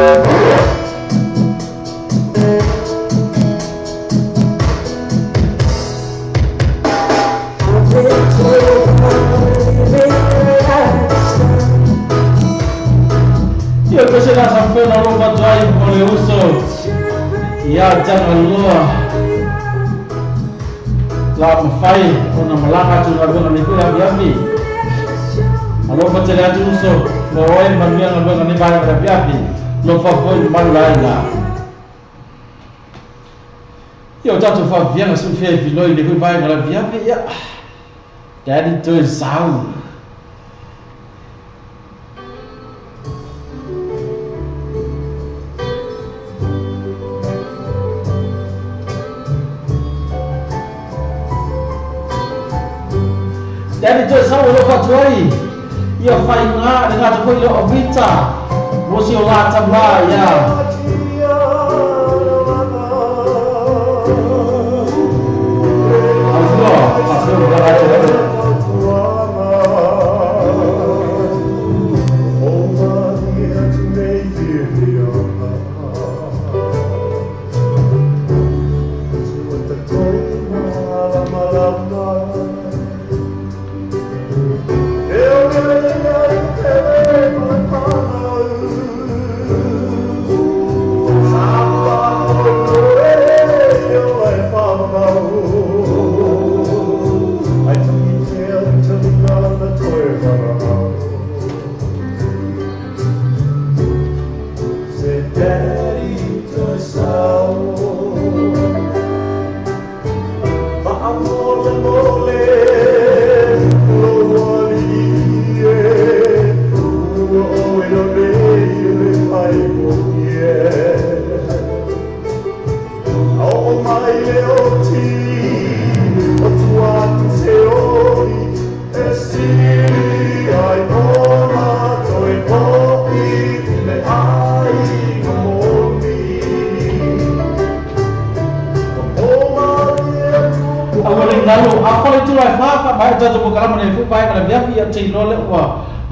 A: pese la sampena lo patuai mo le uso. Ia tanga loa. La mafai ona malanga atu galuega nei foi afiafi. Alofa tele atu uso mo oe manuia galuega nei vaega le afiafi. Lofa foi malu laila. Ia o tatou faafiaga silafia e filoi nei foi vaega le afiafi. Ia Daddy toe sau. Daddy toe sau o lofa atu ai. Ia whainga le ngata foi le o vita. Rosi o lata ma ia. Au fua, o lata le.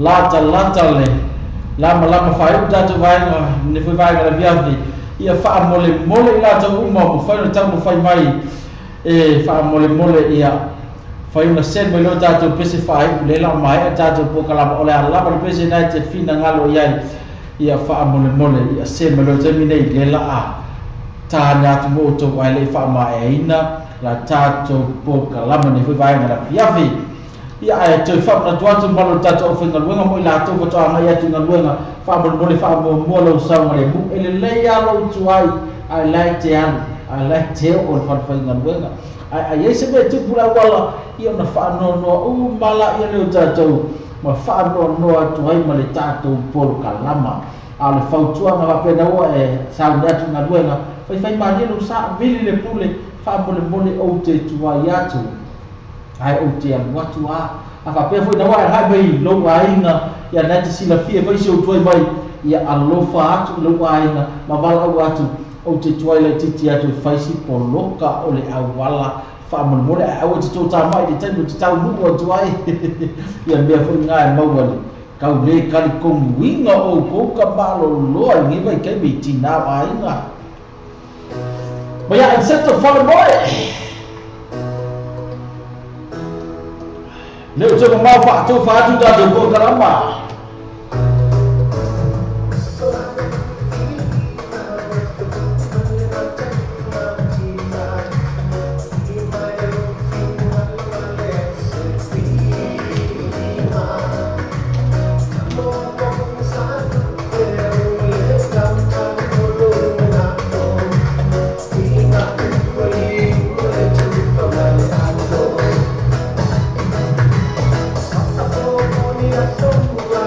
A: Lata lata le lama lama fai u tatou vaega ne foi vaega le viafi ia faamole mole i latou uma mo fai o tau mo fai mai e faamole mole ia fai una sen mai lo tatou pese fai u le la mai a tatou pokalama o le alama le pese nai te fina ngalo iai ia faamole mole ia sen mai lo taimi nei le la a tāne atu mo outou ai le faamaeaina la tatou pokalama ne foi vaega le viafi. Ia ae toe faamanatu atu malo tatou aufaigaluega mo i latou faatoagai atu i galuega faamolemole faamuamua lau saugalemu e lelei a lou tuai ae lae te alu ae lae te oo le falefaigaluega ae aiai se mea tupu le auala ia ona faanoanoa uma laia leo tatou ma faanoanoa atu ai ma le tatou polokalama a o le fautuaga faapena ua e sauni atu i galuega faifai malie lou sa vili le pule faamolemole ou te tuai atu ai ou te alu atu a faapea foi naua e hai mai lou aiga ia nai te silafia foi se ou tuai mai ia alofa atu i lou aiga ma valaau atu ou te tuai laititi atu e faisi poloka o le auala faamolemole ae aua te toutamai i le taimi o te taunuu atu ai ia mea foi gā e maua le kau lē kali koguiga o oukou ka maloloa i lenei vaitaimi i tinā ma aiga ma ia excepto falemoe. Leo te mamau whaatou whaatu tātou pokalama.
B: So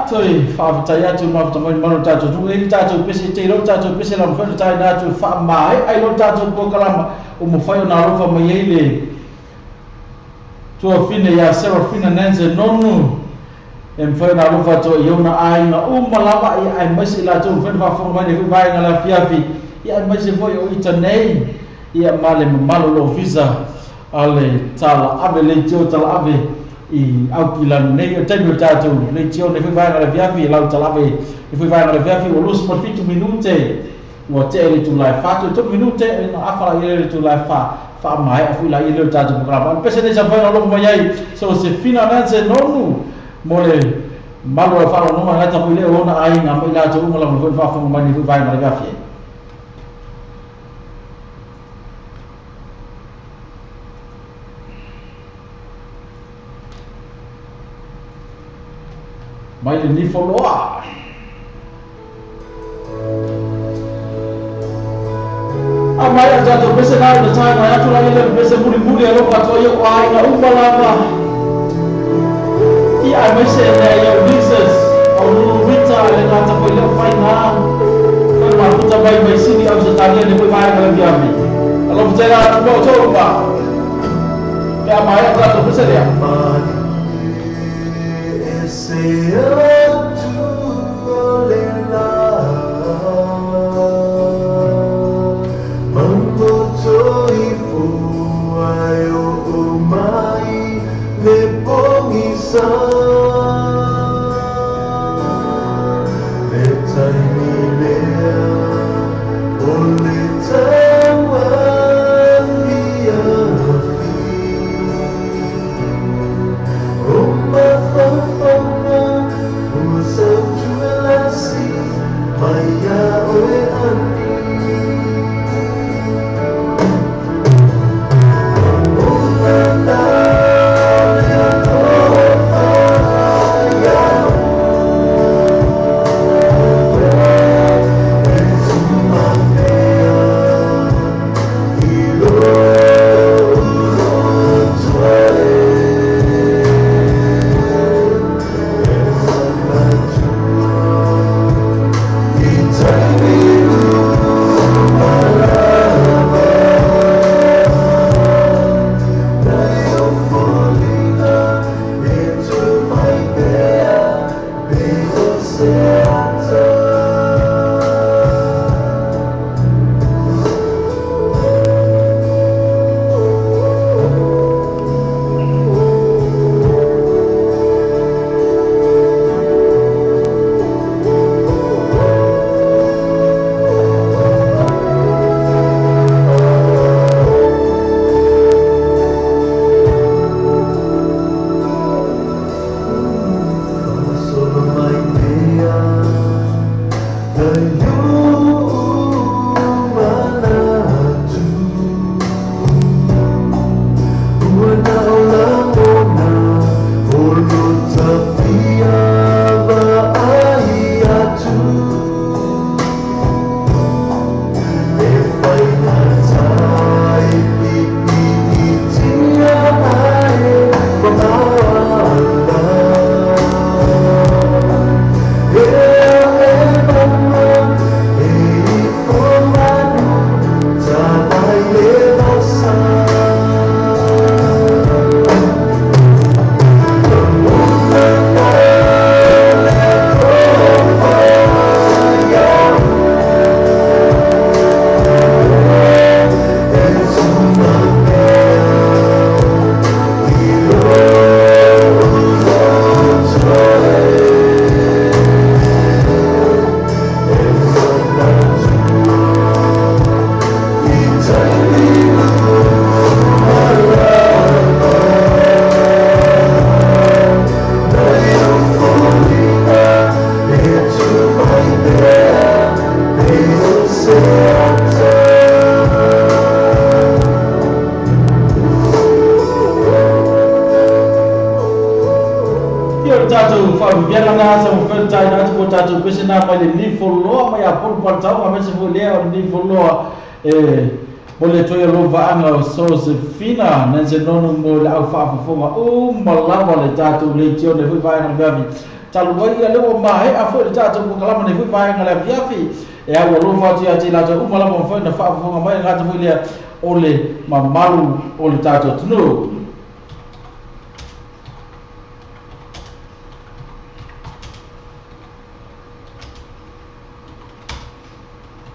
A: Toi whaawatai atu mawata manu tātou tu e tātou pese te rau tātou pese la mwhenu tāi nā tu whaamae ai lo tātou pōkalama o mwhai o nā rofa mai ei le tua whine ia Serafina Nancy Nonu e mwhai o nā rofa tō i ona āinga o malawa i ai maisi la tō mwhenu whaafonga mai ne hui vaenga la fiafi i ai maisi foi o ita nei i a male mamalo lo visa ale tala ave le tio tala ave i Auckland nei o taimi o tātou le tio ne hui vaenga le fiafi lau talave e hui vaenga le fiafi o lusi mo 7 minute ua tea le tūlai 4 3 minute e na awhala i le tūlai 4 wha mai a fui la i le tātou programa al pese nei sa whaina loko mai ai so se fina nanse nonu mo le malo e whala noma ngata pui le ona ai ngā mai lātou unga la mo hui whaafonga mai ni hui vaenga le fiafi. Mai le nifo loa. A mai a tātou pese nā o le tāi mai atu la ile pese muri muri a lopa atoa i o ai ngā umalava. I ai mai se nei au Jesus, au nunu wita le ngā tapo i leo whai ngā. Whai maputa mai mai sini au sa tānia ne pui mai ngā lambiami. Alofa tēnā atu mau tō pa. Pea mai a tātou pese lea.
B: Se atu o le la Mambo toi fua e o mai le pongisa Le taimi lea o le taua fia fi O mafaufauga.
A: Faviviana na sa mo fɛn tai na atu ko tatou pese na mai le nifoloa mai a polu patau a mese foi lea o le nifoloa e mo le toe alofa o Sosefina Nancy Nonu mo le au faafofoga uma lava le tatou leitio nei foi vaega le afiafi talu ai ia le ua maea foi le tatou polokalame nei foi vaega le afiafi e au alofa atu ia te i latou uma lava mafai ona faafofoga mai le gata foi lea o le mamalu o le tatou atunuu.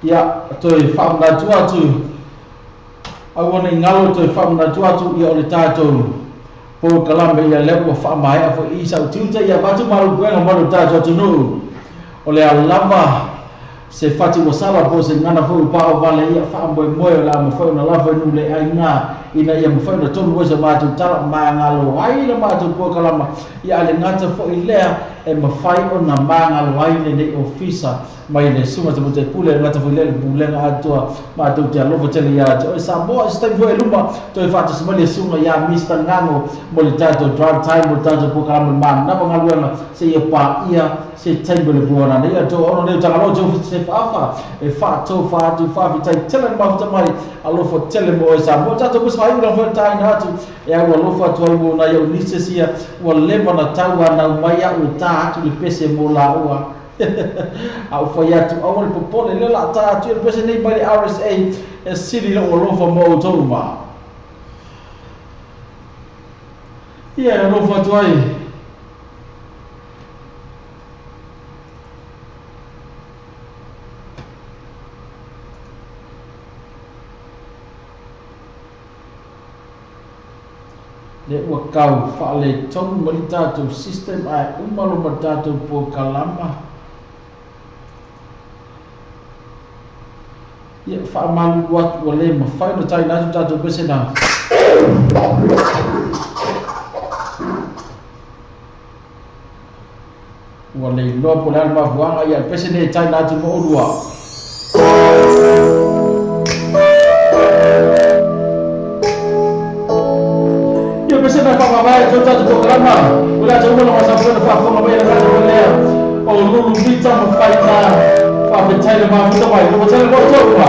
A: Ia toe faamanatu atu aua nei galo toe faamanatu atu ia o le tatou polokalame ia lea ua faamaea foi i sautiuta ia avatu malupuega ma le tatou atunuu o le alava se fati ua sala po se gana foi pao vale ia faamoemoe o le a mafai ona lava i nuu le aiga ina ia mafai ona tonu ai sa matou tala magalo ai le matou polokalama ia a le gata foi lea e mafai ona magalo ai lenei ofisa mai le suga te mote pule ngata foi le pulega atoa matou te alofa tele ia te oe Samoa se taimi foi e luma toe faatasi mai le suga ia Mr Ngango mo le tatou drive time mo le tatou polokalame manava galuega seia paia se taimi o le puana nei atoa ona nei tagaloa te ofisa se faafa e faatofa atu faafetai tele le mafuta mai alofa tele mo oe Samoa tatou pese faaiu na foi taina atu e au alofa atu ai mo nai au nieces ia ua leva na tauanau mai au e tā atu le pese mo laua au fai atu aua le popole lea la tā atu le pese nei mai le RSA e sili lou alofa mo outou ma ia e alofa atu ai le ua kau faaletonu ma le tatou system ae uma lo ma tatou polokalama ia faamalulu atu ua lē mafai ona taina atu tatou pese na ua le iloa po o le a le mafuaga ia le pese nei e taina atu mo olua. Ia pese na faamavae atu tatou polokalama o le ata uma lona sa foi ona faafofoga mai le tatou lea o lulu mita ma faina faafetai le mafuta mai ua tele mo outou ma.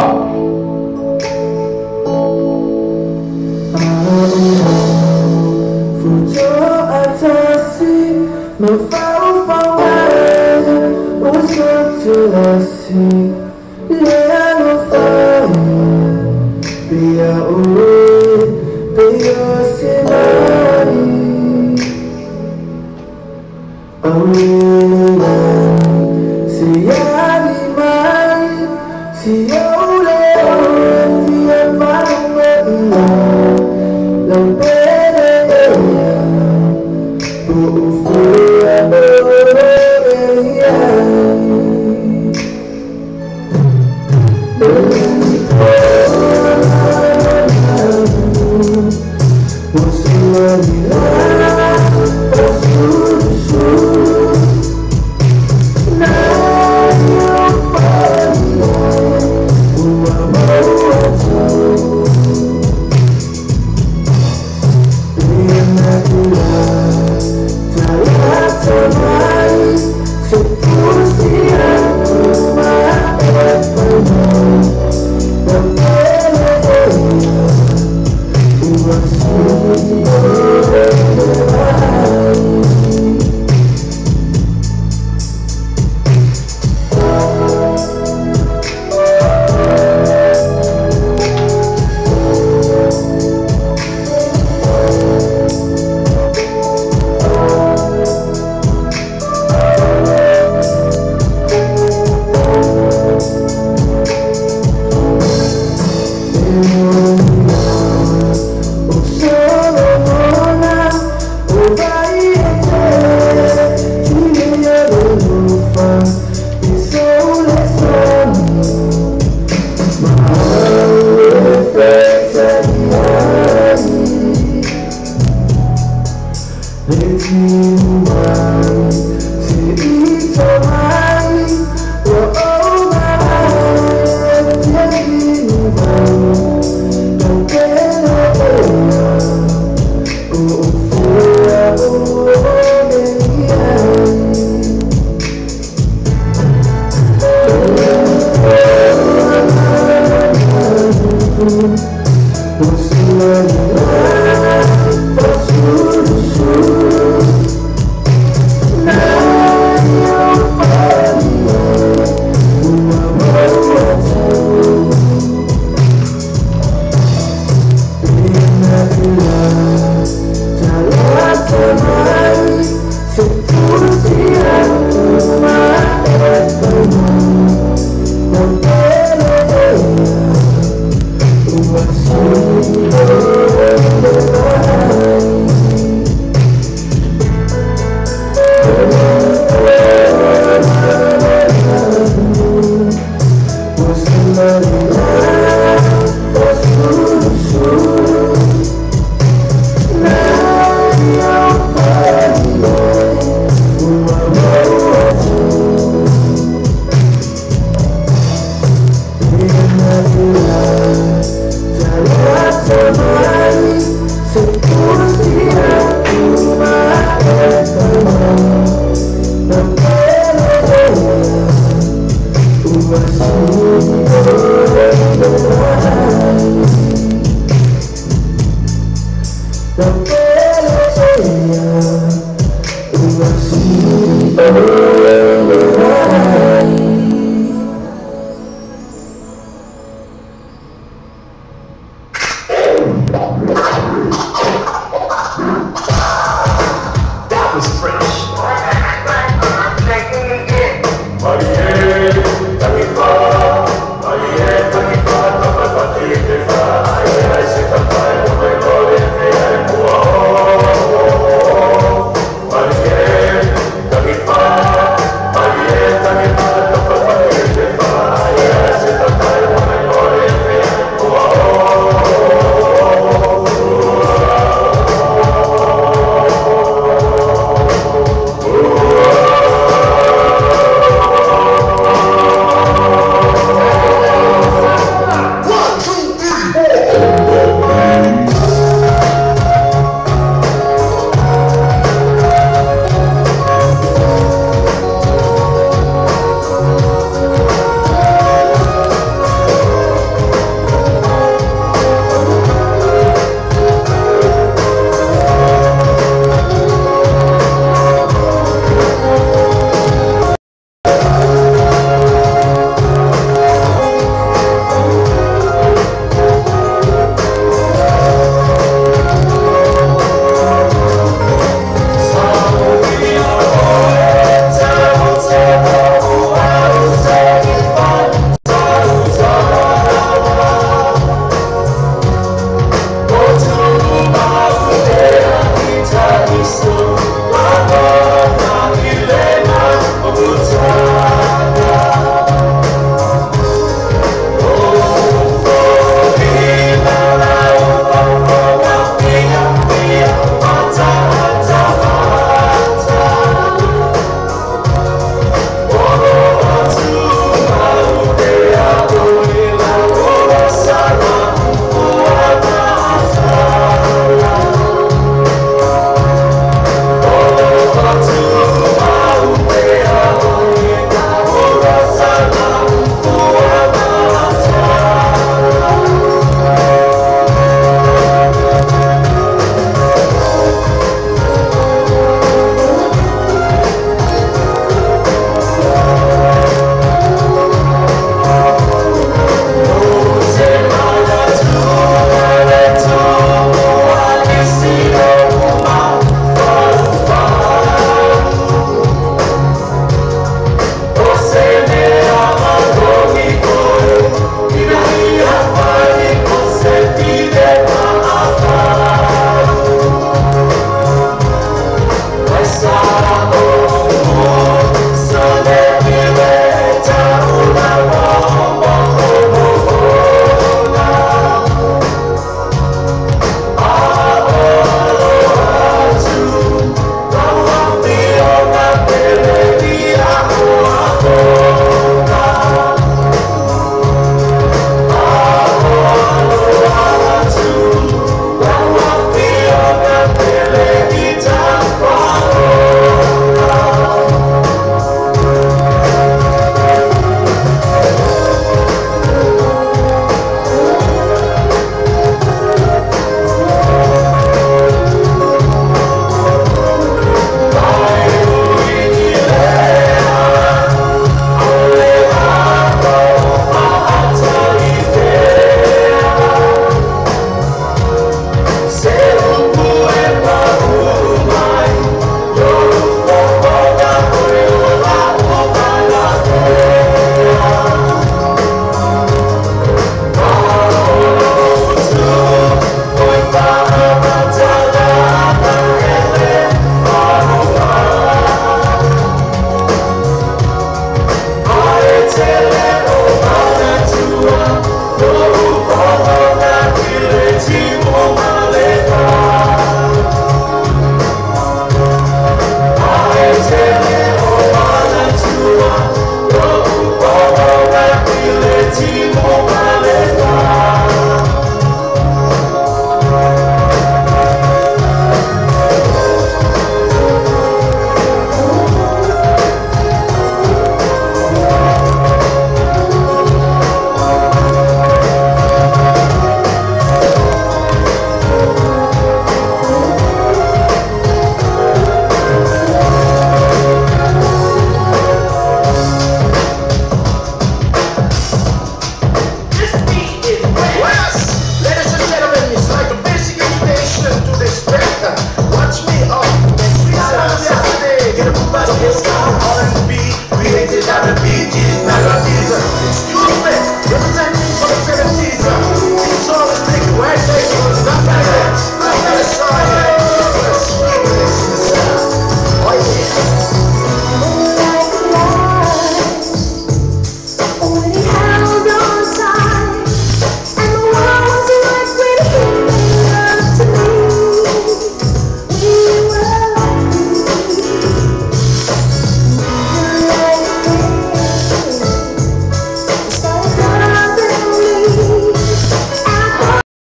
D: Thank you.